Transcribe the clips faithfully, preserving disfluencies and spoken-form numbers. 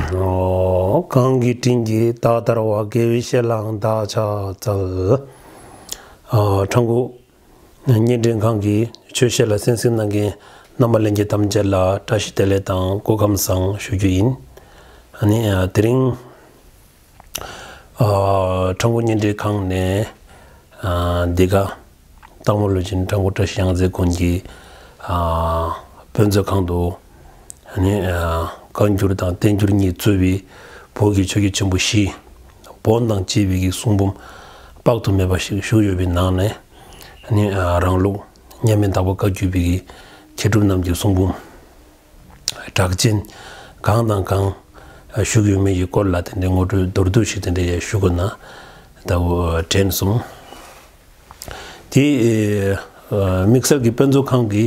གང་གི་དྲིན་གྱིས་བདག་ཐར་བ། དགེ་བའི་བཤེས་ལའང་བདག་ཕྱག་འཚལ། ཨ། ཁྲ་འགུ་བརྙན་འཕྲིན་ཁང་གི་ཆོས་བཤད་ལ་གསན་གཟིགས་གནང་མཁན་རྣམ་པ་ལྷན་རྒྱས་ཐམས་ཅད་ལ་བཀྲ་ཤིས་བདེ་ལེགས་དང་སྐུ་ཁམས་བཟང་ཞུ་རྒྱུ་ཡིན། ཨ་ནི། ཨ། དེ་རིང་། ཨ། ཁྲ་འགུ་བརྙན་འཕྲིན་ཁང་ནས། ཨ། འདི་ག་སྟག་མོ་ལུས་སྦྱིན་ཁྲ་འགུ་བཀྲ་ཤིས་གཡང་རྩེ་དགོན་གྱི། ཨ། དཔེ་མཛོད་ཁང་དུ། ཨ་ནི། ཨ། བཀའ་འགྱུར་དང་བསྟན་འགྱུར་གཉིས་གཙོས་པའི་བོད་ཀྱི་ཆོས་བརྒྱུད་ཆེན་པོ་བཞི། བོན་དང་བཅས་པའི་གི་གསུང་འབུམ་དཔག་ཏུ་མེད་པ་ཞིག་བཞུགས་ཡོད་པའི་ནང་ནས། ཨ་ནི། ཨ། རང་ལུགས་མཉམ་མེད་དྭགས་པོ་བཀའ་བརྒྱུད་པའི་གི་མཁས་གྲུབ་རྣམས་ཀྱི་གསུང་འབུམ་གྲགས་ཅན་གང་དང་གང་བཞུགས་ཡོད་མེད་ཀྱི་སྐོར་ལ་དེ་འདྲའི་ངོ་སྤྲོད་མདོར་བསྡུས་ཤིག་དེ་འདྲའི་ཞུ་དགོས་ན། ད་འོ་དྲན་སོང་། དེ། ཨ། དམིགས་བསལ་གྱི་དཔེ་མཛོད་ཁང་གི་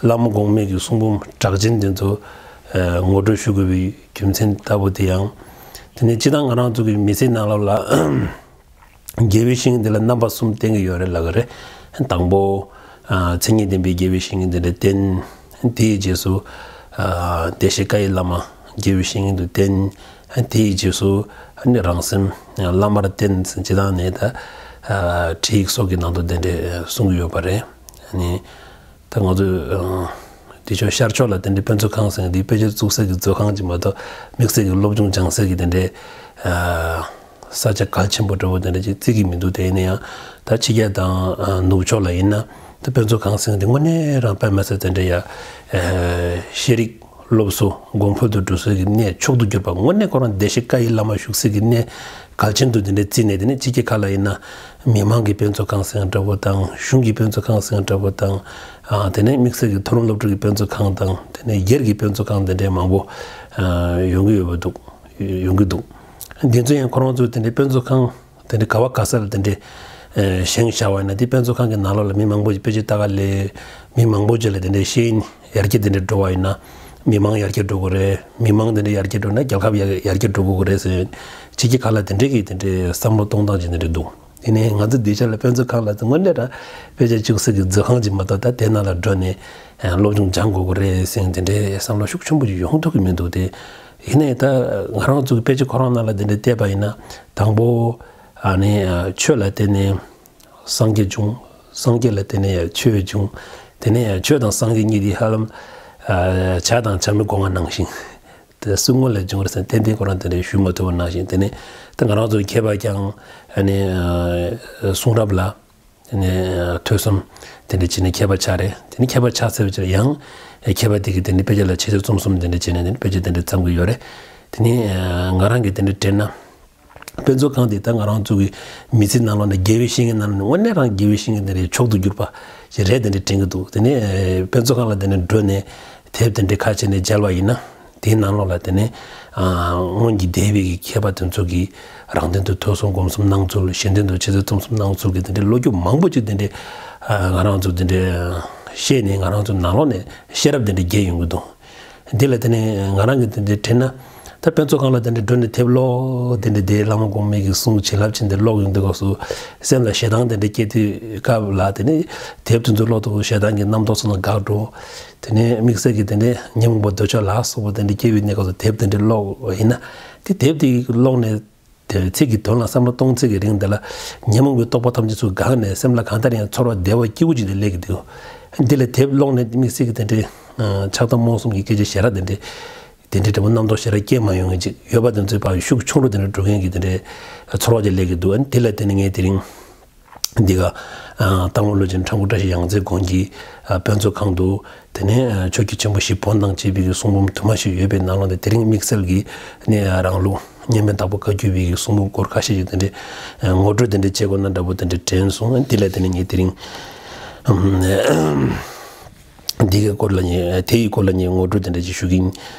བླ་མ་གོང་མའི་གི་གསུང་འབུམ་གྲགས་ཅན་དེ་ཚོ། ཨ། ངོ་སྤྲོད་ཞུ་དགོས་པའི་རྒྱུ་མཚན་ལྟ་བུ་དེ་ཡང་། དེ་ནས་སྤྱིར་བཏང་ང་རང་ཚོ་གི་མི་ཚེའི་ནང་ལོགས་ལ། དགེ་བའི་བཤེས་གཉེན་དེ་ལ་རྣམ་པ་གསུམ་བསྟེན་གྱི་ཡོད་རེད་ལབ་ཀྱི་རེད། དང་པོ། ཨ། མཚན་ཉིད་ལྡན་པའི་དགེ་བའི་བཤེས་གཉེན་དེ་འདྲ་བསྟེན། དེའི་རྗེས་སུ། ཨ། བདེ་གཤེགས་བཀའ་ཡི་བླ་མ་དགེ་བའི་བཤེས་གཉེན་དུ་བསྟེན། དེའི་རྗེས་སུ། ཨ་ནི་རང་སེམས་བླ་མར་བསྟེན་ཟེར་ཇི་ལྟར་ནས་ད། ཨ། ཁྲིད་ཡིག་སོགས་ཀྱི་ནང་དུ་དེ་འདྲ་གསུང་གི་ཡོད་པ་རེད། ཨ་ནི། ད་ང་ཚོས། ཨ། དེ་ཕྱོགས་ཤར་ཕྱོགས་ལ་དེ་འདྲའི་དཔེ་མཛོད་ཁང་ཟེར་མཁན་འདི་དཔེ་ཆ་བཙུགས་སའི་གི་མཛོད་ཁང་ཅིག་མ་གཏོགས་དམིགས་བསལ་གྱི་སློབ་སྦྱོང་སྦྱང་སའི་གི་དེ་འདྲའི། ཨ། ས་ཆ་གལ་ཆེན་པོ་འདྲ་བོ་དེ་འདྲ་ཅིག་བརྩི་གི་མི་འདུག་དེ་ཡིན་ན་ཡང་ད་ཕྱི་རྒྱལ་དང་། ཨ། ནུབ་ཕྱོགས་ལ་ཡིན་ན་ད་དཔེ་མཛོད་ཁང་ཟེར་མཁན་འདི་དངོས་གནས་རང་དཔེ་མི་སྲིད་དེ་འདྲའི་ཡ། ཨ། ཤེས་རིག་སློབ་གསོ་གོང་འཕེལ་དུ་འགྲོ་སའི་གི་གནས་མཆོག་ཏུ་གྱུར་པ། དངོས་གནས་ཁོ་རང་བདེ་གཤེགས་བཀའ་ཡི་བླ་མ་བཞུགས་སའི་གི་གནས་གལ་ཆེན་དུ་དེ་འདྲའི་བརྩིས་ནས། དེ་ནས་ཕྱི་རྒྱལ་ཁག་ལ་ཡིན་ན་མི་མང་གི་དཔེ་མཛོད་ཁང་ཟེར་མཁན་འདྲ་བོ་དང་། གཞུང་གི་དཔེ་མཛོད་ཁང་ཟེར་མཁན་འདྲ་བོ་དང་། ཨ། དེ་ནས་དམིགས་བསལ་གྱི་མཐོ་རིམ་སློབ་གྲྭ་གི་དཔེ་མཛོད་ཁང་དང་། དེ་ནས་སྒེར་གྱི་དཔེ་མཛོད་ཁང་དེ་འདྲའི་མང་པོ། ཨ། ཡོང་གི་ཡོད་པ་འདུག་ཡོང་གི་འདུག་འདི་ཚོ་ཡང་ཁོ་རང་ཚོས་དེ་འདྲའི་དཔེ་མཛོད་ཁང་དེ་འདྲའི་ག་བ་ག་ས་ལ་དེ་འདྲའི། ཨ། བཞེངས་བཞག་པ་ཡིན་ན། དེ་དཔེ་མཛོད་ཁང་གི་ནང་ལོགས་ལ་མི་མང་པོ་ཞིག་དཔེ་ཆ་ལྟ་ག་སླེབས། མི་མང་པོ་ཅིག་ལ་དེ་འདྲའི་ཤེས་ཡོན་ཡར་རྒྱས་དེ་འདྲ་འགྲོ་བ་ཡིན་ན། མི་མང་ཡར་རྒྱས་འགྲོ་གི་རེད། མི་མང་དེ་འདྲ་ཡར་རྒྱས་འགྲོ་ན་རྒྱལ་ཁབ་ཡར་ཡར་རྒྱས་འགྲོ་དགོས་ཀྱི་རེད་ཟེར། ཕྱི་རྒྱལ་ཁག་ལ་དེ་འདྲའི་གི་དེ་འདྲའི་བསམ་བློ་གཏོང་སྟངས་ཅིག་དེ་འདྲ་འདུག་དེ་ནས་ང་ཚོ་འདི་ཆ་ལ་དཔེ་མཛོད་ཁང་ལ་དངོས་གནས་རང་དཔེ་ཆ་བཅུག་སའི་གི་མཛོད་ཁང་ཅིག་མ་གཏོགས། ད་དེ་ནང་ལ་འགྲོ་ནས་སློབ་སྦྱོང་སྦྱང་དགོས་ཀྱི་རེད་ཟེར་དེ་འདྲའི་བསམ་བློ་ཤུགས་ཆེན་པོ་ཅིག་ཡོང་ཐུབ་ཀྱི་མི་འདུག་དེ་ཡིན་ནའི་ད་ང་རང་ཚོ་གི་དཔེ་ཆ་ཁོ་རང་ནང་ལ་དེ་འདྲ་བལྟས་པ་ཡིན་ན། དང་པོ། ཨ་ནི། ཨ། ཆོས་ལ་བརྟེན་ནས་སངས་རྒྱས་བྱུང་། སངས་རྒྱས་ལ་བརྟེན་ནས་ཡང་ཆོས་བྱུང་། དེ་ནས་ཡང་ཆོས་དང་སངས་རྒྱས་གཉིས་དེ་ཧ་ལམ། ཨ། བྱ་དང་བྱ་མོའི་སྒོ་ང་ནང་བཞིན། དེ་སུ་སྔོན་ལ་བྱུང་རེད་ཟེར་ན་ཏན་ཏན་ཁོ་རང་དེ་འདྲ་ཞུ་མ་ཐུབ་པ་ནང་བཞིན། དེ་ནས་ད་ང་རང་ཚོ་མཁས་པ་ཀྱང་། ཨ་ནི། ཨ། གསུང་རབ་ལ། དེ་ནས་ཐོས་བསམ་དེ་འདྲ་བྱས་ནས་མཁས་པ་ཆགས་རེད། དེ་ནས་མཁས་པ་ཆགས་ཚར་བའི་རྗེས་ལ་ཡང་མཁས་པ་དེ་གིས་དེ་ནས་དཔེ་ཆ་ལ་ཆེ་ཆུང་གསུམ་གསུམ་དེ་འདྲ་བྱས་ནས། དེ་ནས་དཔེ་ཆ་དེ་འདྲ་བརྩམས་ཀྱི་ཡོད་རེད། དེ་ནས་ང་རང་གིས་དེ་འདྲ་དྲན་ན། དཔེ་མཛོད་ཁང་དེ་ད་ང་རང་ཚོ་གི་མི་ཚེའི་ནང་ལོགས་ནས་དགེ་བའི་བཤེས་གཉེན་ནང་ནས་དངོས་གནས་རང་དགེ་བའི་བཤེས་གཉེན་དེ་འདྲའི་མཆོག་ཏུ་གྱུར་པ་ཞིག་རེད། དེ་འདྲ་དྲན་གྱི་འདུག་དེ་ནས་དཔེ་མཛོད་ཁང་ལ་དེ་ནས་འགྲོ་ནས་དེབ་དེ་འདྲ་ཁ་ཕྱེ་ནས་མཇལ་བ་ཡིན་ན། དེའི་ནང་ལོགས་ལ་དེ་ནས། ཨ། སྔོན་གྱི་འདས་པའི་གི་མཁས་པ་དེ་ཚོ་གིས་རང་དོན་དུ་ཐོས་བསམ་སྒོམ་གསུམ་གནང་ཚུལ། གཞན་དོན་དུ་ཆེ་ཚུལ་གསུམ་གསུམ་གནང་ཚུལ་གྱི་དེ་འདྲའི་ལོ་རྒྱུས་མང་པོ་ཅིག་དེ་འདྲའི། ཨ། ང་རང་ཚོ་དེ་འདྲའི་ཤེས་ནས། ང་རང་ཚོ་ནང་ལོགས་ནས་ཤེས་རབ་དེ་འདྲ་རྒྱས་ཡོང་གི་འདུག་འདི་ལ་དེ་ནས་ང་རང་གིས་དེ་འདྲ་དྲན་ན། ད་དཔེ་མཛོད་ཁང་ལ་དེ་འདྲ་འགྲོ་ནས་དེབ་ཀློག་དེ་འདྲ། དེ་བླ་མ་གོང་མའི་གི་གསུང་བྱིན་རླབས་ཅན་དེ་ཀློག་ཡོང་དུས་སྐབས་སུ་སེམས་ལ་ཞེ་སྡང་དེ་འདྲ་སྐྱེ་དུས་སྐབས་ལ། དེ་ནས་དེབ་དེ་ཚོ་ཀློག་དུས་ཞེ་སྡང་གི་རྣམ་རྟོག་ཚོ་ནང་འགག་འགྲོ། དེ་ནས་དམིགས་བསལ་གྱི་དེ་འདྲ་ཉོན་མོངས་པ་འདོད་ཆགས་ལ་སོགས་པ་དེ་འདྲ་སྐྱེ་བའི་གནས་སྐབས་སུ་དེབ་དེ་འདྲ་ཀློག་པ་ཡིན་ན། དེ་དེབ་དེ་ཀློག་ནས། དེ་ཚིག་གི་དོན་ལ་བསམ་བློ་གཏོང་ཚིག་གི་རིང་དེ་ལ་ཉོན་མོངས་པའི་རྟོག་པ་ཐམས་ཅད་ཚུར་འགག་ནས། སེམས་ལ་གང་ལྟར་ཡང་ཚོར་བ་བདེ་བ་སྐྱིད་པོ་ཅིག་དེ་སླེབས་ཀྱི་འདུག་འདི་ལ་དེབ་ཀློག་ནས་དམིགས་བསལ་གྱི་དེ་འདྲའི། ཨ། ཆགས་སྡང་རྨོངས་གསུམ་གྱི་སྐད་ཆ་ཞེ་དྲག་དེ་འདྲའི། དེ་འདྲའི་འདྲ་པོ་རྣམ་རྟོག་ཞེ་དྲག་སྐྱེ་མ་ཡོང་མཁན་ཅིག་ཡོད་པ་དེ་ཚོའི་བར་ཤུགས་ཆུང་རུ་དེ་འདྲ་འགྲོ་མཁན་གྱི་དེ་འདྲའི་ཚོར་བ་ཅིག་སླེབས་ཀྱི་འདུག་ཨ་ནི་དེ་ལ་བརྟེན་ནས་ངས་དེ་རིང་འདི་ག། ཨ། སྟག་མོ་ལུས་སྦྱིན་ཁྲ་འགུ་བཀྲ་ཤིས་གཡང་རྩེ་དགོན་གྱི། ཨ། དཔེ་མཛོད་ཁང་དུ། དེ་ནས། ཨ། ཆོས་བརྒྱུད་ཆེན་པོ་བཞི་བོན་དང་བཅས་པའི་གི་གསུང་འབུམ་དུ་མ་ཞིག་ཡོད་པའི་ནང་ལོགས་ནས། དེ་རིང་དམིགས་བསལ་གྱི་ནས་རང་ལུགས་མཉམ་མེད་དྭགས་པོ་བཀའ་བརྒྱུད་པའི་གི་གསུང་འབུམ་སྐོར་ཁ་ཤས་ཤིག་དེ་འདྲའི། ཨ། ངོ་སྤྲོད་དེ་འདྲའི་བྱེད་དགོས་ན་འདྲ་པོ་དེ་འདྲའི་དྲན་སོང་། དེ་ལ་དེ་ནས་ངས་དེ་རིང་འདི་གི་སྐོར་ལ་ངས། དེ་ཡི་སྐོར་ལ་ངས་ངོ་སྤྲོད་དེ་འདྲ་ཅིག་ཞུ་གི་ཡིན།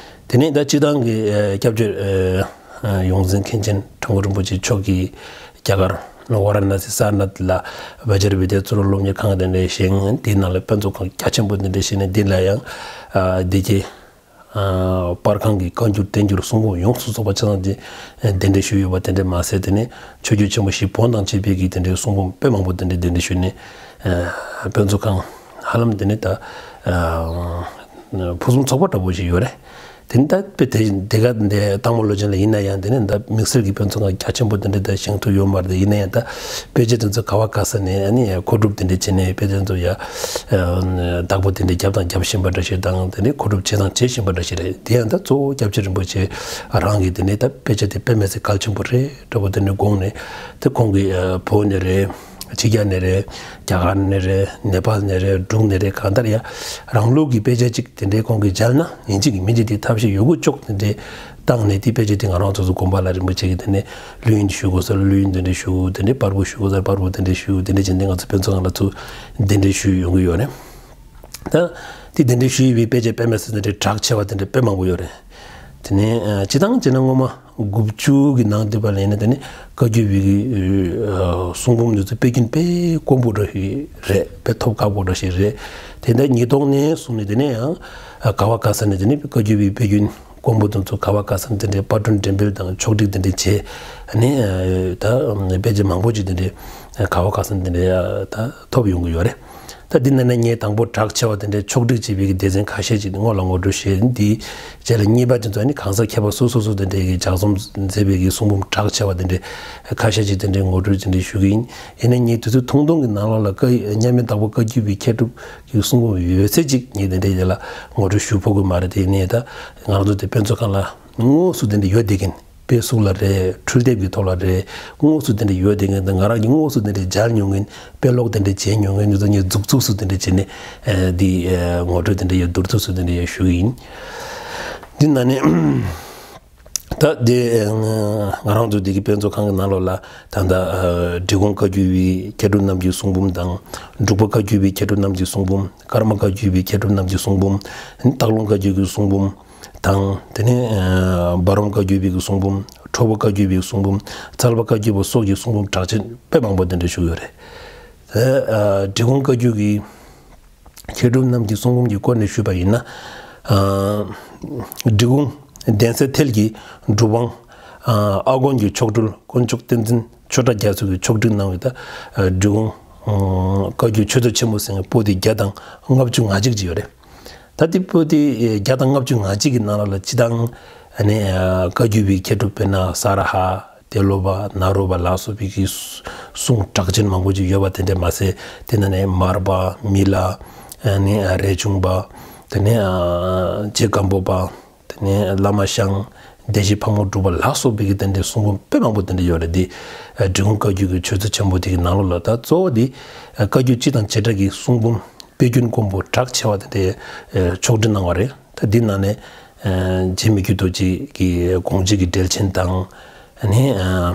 དེ་ནས་ད་སྤྱིར་བཏང་གི། ཨ། སྐྱབས་བཅོལ། ཨ། ཡོངས་འཛིན་མཁན་ཆེན་ཁྲ་འགུ་རིན་པོ་ཆེ་མཆོག་གིས་རྒྱ་གར་ཝཱ་ར་ཎ་སི་སར་ནཱཐ་ལ་བཛྲ་བི་དྱ་གཙུག་ལག་སློབ་གཉེར་ཁང་དེ་འདྲ་བཞེངས། དེའི་ནང་ལ་དཔེ་མཛོད་ཁང་རྒྱ་ཆེན་པོ་དེ་འདྲ་བཞེངས་ནས། དེ་ལ་ཡང་། ཨ། སྡེ་དགེ། ཨ། པར་ཁང་གི་བཀའ་འགྱུར་བསྟན་འགྱུར་གསུང་འབུམ་ཡོངས་སུ་རྫོགས་པ་ཆ་ཚང་དེ་གདན་འདྲེན་ཞུས་ཡོད་པ་དེ་འདྲ་མ་ཟད། དེ་ནས་ཆོས་བརྒྱུད་ཆེན་པོ་བཞི་བོན་དང་བཅས་པའི་གི་དེ་འདྲའི་གསུང་འབུམ་དཔེ་མང་པོ་དེ་འདྲ་གདན་འདྲེན་ཞུས་ནས། ཨ། དཔེ་མཛོད་ཁང་ཧ་ལམ་དེ་ནས་ད། ཨ། ཕུན་སུམ་ཚོགས་པ་འདྲ་པོ་ཞིག་ཡོད་རེད། དེ་ནི་ད་དཔེ་དེ་དེ་ག་འདི་སྟག་མོ་ལོ་ཆེན་ལ་ཡིན་ན་ཡང་དེ་ནི་ད་དམིགས་བསལ་གྱི་དཔེ་མཚོན་ཁང་རྒྱ་ཆེན་པོ་དེ་འདྲ་ད་བཞེངས་ཐུབ་ཡོད་མ་རེད། དེ་ཡིན་ན་ཡང་ད་དཔེ་ཆ་དེ་ཚོ་ག་བ་ག་ས་ནས་ཨ་ནི་མཁོ་སྒྲུབ་དེ་འདྲ་བྱས་ནས་དཔེ་ཆ་དེ་ཚོ་ཡ་བདག་པོ་དེ་འདྲ་རྒྱབ་དང་རྒྱབ་བཞིན་པ་འདྲ་ཞིག་དང་དེ་ནི་མཁོ་སྒྲུབ་བྱས་དང་བྱེད་བཞིན་པ་འདྲ་ཞིག་རེད། དེ་ཡང་ད་གཙོ་བོ་སྐྱབས་རྗེ་རིན་པོ་ཆེ་རང་གིས་དེ་ནི་ད་དཔེ་ཆ་དེ་དཔེ་མི་སྲིད་གལ་ཆེན་པོ་རེད་འདྲ་པོ་དེ་འདྲ་དགོངས་ནས་དེ་ཁོང་གིས་བོད་ནས་རེད། ཕྱི་རྒྱལ་ནས་རེད། རྒྱ་གར་ནས་རེད། ནེ་པཱལ་ནས་རེད། འབྲུག་ནས་རེད། གང་ལྟར་ཡ་རང་ལུགས་ཀྱི་དཔེ་ཆ་གཅིག་དེ་འདྲའི་ཁོང་གིས་མཇལ་ན་ཡིན་གཅིག་མིན་གཅིག་དེ་ཐབས་ཤེས་ཡོད་རྒུ་ཅོག་དེ་འདྲའི་བཏང་ནས་དེ་དཔེ་ཆ་དེ་ང་རང་ཚོ་ཚོ་དགོན་པ་ལ་རིན་པོ་ཆེ་གིས་དེ་ནས་བླུན་ཞུ་དགོས་ས་ལ་བླུན་དེ་འདྲ་ཞུ། དེ་འདྲའི་པར་བུ་ཞུ་དགོས་ས་ལ་པར་བུ་དེ་འདྲ་ཞུ། དེ་འདྲ་བྱས་ནས་ང་ཚོ་དཔེ་མཛོད་ཁང་ལ་ཚུར་དེ་འདྲ་ཞུས་ཡོང་གི་ཡོད་རེད། ད་དེ་དེ་འདྲ་ཞུས་པའི་དཔེ་ཆ་དཔེ་མི་སྲིད་དེ་འདྲའི་གྲགས་ཆེ་བ་དེ་འདྲ་དཔེ་མང་པོ་ཡོད་རེད། དེ་ནས་ཨ་སྤྱི་བཏང་བྱས་ན་སྔོན་མ། དགུ་བཅུ་གི་ནང་དུ་བ་ལ་ཡིན་ན་དེ་ནི་བཀའ་བརྒྱུད་པའི་གི་ཨ་གསུང་འབུམ་འདི་ཚོ་དཔེ་རྒྱུན་དཔེ་དཀོན་པོ་འདྲ་ཞིག་རེད། དཔེ་ཐོབ་ཁག་པོ་འདྲ་ཞིག་རེད། དེ་འདྲ་ཉིས་སྟོང་ནས་བཟུང་ནས་དེ་ནས་ཡང་ཨ་ག་བ་ག་ས་ནས་དེ་ནི་བཀའ་བརྒྱུད་པའི་དཔེ་རྒྱུན་དཀོན་པོ་དེ་ཚོ་ག་བ་ག་ས་ནས་དེ་འདྲའི་དཔར་སྐྲུན་འགྲེམས་སྤེལ་དང་ཕྱོགས་སྒྲིག་དེ་འདྲ་བྱས་ནས་ཨ་ད་དཔེ་ཆ་མང་པོ་ཅིག་དེ་འདྲའི་ག་བ་ག་ས་ནས་དེ་འདྲའི་ཨ་ད་ཐོབ་ཡོང་གི་ཡོད་རེད། ད་འདི་ནང་ནས་ངས་དང་པོ་གྲགས་ཆེ་བ་དེ་འདྲའི་ཕྱོགས་སྒྲིག་བྱས་པའི་གི་སྡེ་ཚན་ཁ་ཤས་ཅིག་སྔོན་ལ་ངོ་སྤྲོད་བྱས། འདི་རྗེས་ལ་གཉིས་པ་དེ་ཚོ་ནི་གང་ཟག་མཁས་པ་སོ་སོ་སོ་དེ་འདྲའི་གི་ལྗགས་རྩོམ་མཛད་པའི་གི་གསུང་འབུམ་གྲགས་ཆེ་བ་དེ་འདྲའི་ཁ་ཤས་ཅིག་དེ་འདྲའི་ངོ་སྤྲོད་དེ་འདྲའི་ཞུ་གི་ཡིན། ཡིན་ནའི་ངས་དུས་ཚོད་ཐུང་ཐུང་གི་ནང་ལོགས་ལ་བཀའ་མཉམ་མེད་དྭགས་པོ་བཀའ་བརྒྱུད་པའི་མཁས་གྲུབ་ཀྱི་གསུང་འབུམ་ཡོད་ཚད་ཅིག་ངས་དེ་འདྲའི་རྗེས་ལ་ངོ་སྤྲོད་ཞུ་ཕོད་ཀྱི་མ་རེད། དེ་ཡིན་ནའི་ད་ང་རང་ཚོ་དེ་དཔེ་མཛོད་ཁང་ལ་དངོས་སུ་དེ་འདྲ་ཡོད་བསྡད་མཁན། དཔེ་གཟུགས་ལ་རེད། འཕྲུལ་དེབ་ཀྱི་ཐོག་ལ་རེད། དངོས་སུ་དེ་འདྲ་ཡོད་བསྡད་མཁན་དང་། ང་རང་གིས་དངོས་སུ་དེ་འདྲ་མཇལ་མྱོང་མཁན། དཔེ་ཀློག་དེ་འདྲ་བྱས་མྱོང་མཁན་དེ་ཚོ་ངས་མཛུབ་ཚུགས་སུ་དེ་འདྲ་བྱས་ནས་ཨ་འདི་ཨ་ངོ་སྤྲོད་དེ་འདྲ་ཡ་བསྡུར་ཚུགས་སུ་དེ་འདྲ་ཡ་ཞུ་གི་ཡིན། འདི་ནང་ནས་ད་དེ་ང་རང་ཚོ་འདི་གི་དཔེ་མཛོད་ཁང་གི་ནང་ལོགས་ལ་ད་ལྟ་ཨ་འབྲི་གུང་བཀའ་བརྒྱུད་པའི་མཁས་གྲུབ་རྣམས་ཀྱི་གསུང་འབུམ་དང་། འབྲུག་པ་བཀའ་བརྒྱུད་པའི་མཁས་གྲུབ་རྣམས་ཀྱི་གསུང་འབུམ། ཀརྨ་བཀའ་བརྒྱུད་པའི་མཁས་གྲུབ་རྣམས་ཀྱི་གསུང་འབུམ། སྟག་ལུང་བཀའ་བརྒྱུད་ཀྱི་གསུང་འབུམ། དང་། དེ་ནས་ཨ་འབའ་རོམ་བཀའ་བརྒྱུད་པའི་གི་གསུང་འབུམ། ཁྲོ་བོ་བཀའ་བརྒྱུད་པའི་གསུང་འབུམ། རྩལ་པ་བཀའ་བརྒྱུད་པ་སོགས་ཀྱི་གསུང་འབུམ་གྲགས་ཆེན་དཔེ་མང་པོ་དེ་འདྲ་བཞུགས་ཡོད་རེད། དེ་ཨ་འབྲི་གུང་བཀའ་བརྒྱུད་ཀྱི་མཁས་གྲུབ་རྣམས་ཀྱི་གསུང་འབུམ་གྱི་སྐོར་ནས་ཞུས་པ་ཡིན་ན། ཨ་འབྲི་གུང་གདན་སའི་ཐལ་གྱི་སྒྲུབ་དབང་། ཨ་ཨ་དཀོན་གྱི་མཆོག་སྤྲུལ་དཀོན་མཆོག་བསྟན་འཛིན་ཆོས་གྲགས་རྒྱ་མཚོ་གིས་ཕྱོགས་སྒྲིག་གནང་བའི་ད་ཨ་འབྲི་གུང་ཨ་བཀའ་བརྒྱུད་ཆོས་ཚུལ་ཆེན་མོ་ཟེར་བའི་པོ་ཏི་བརྒྱ་དང་ལྔ་བཅུ་ང་གཅིག་ཅིག་ཡོད་རེད། ད་དེ་པོ་ཏི་བརྒྱ་དང་ལྔ་བཅུ་ང་གཅིག་གི་ནང་ལོགས་ལ་སྤྱིར་བཏང་ཨ་ནི་ཨ་བཀའ་བརྒྱུད་པའི་མཁས་གྲུབ་དཔེར་ན་ས་ར་ཧ། ཏེ་ལོ་པ། ནཱ་རོ་པ་ལ་སོགས་པའི་གི་གསུང་གྲགས་ཅན་མང་པོ་ཅིག་ཡོད་པ་དེ་འདྲ་མ་ཟད། དེ་ནང་ནས་མར་པ། མི་ལ། ཨ་ནི་རས་ཆུང་པ། དེ་ནས་ཨ་རྗེ་སྒམ་པོ་པ། དེ་ནས་བླ་མ་ཞང་། བདེ་གཤེགས་ཕག་མོ་གྲུ་པ་ལ་སོགས་པའི་གི་དེ་འདྲའི་གསུང་འབུམ་དཔེ་མང་པོ་དེ་འདྲ་ཡོད་རེད། འདི་འབྲི་གུང་བཀའ་བརྒྱུད་ཀྱི་ཆོས་ཚུལ་ཆེན་པོ་དེ་གི་ནང་ལོགས་ལ་ད་གཙོ་བོ་འདི་བཀའ་བརྒྱུད་སྤྱི་དང་བྱེ་བྲག་གི་གསུང་འབུམ་དཔེ་རྒྱུན་དཀོན་པོ་གྲགས་ཆེ་བ་དེ་འདྲའི་ཕྱོགས་སྒྲིག་གནང་བ་རེད། ད་འདི་ནང་ནས་ཨ་རྗེ་མི་བསྐྱོད་རྡོ་རྗེ་གི་དགོངས་གཅིག་གི་འགྲེལ་ཆེན་དང་། ཨ་ནི་ཨ་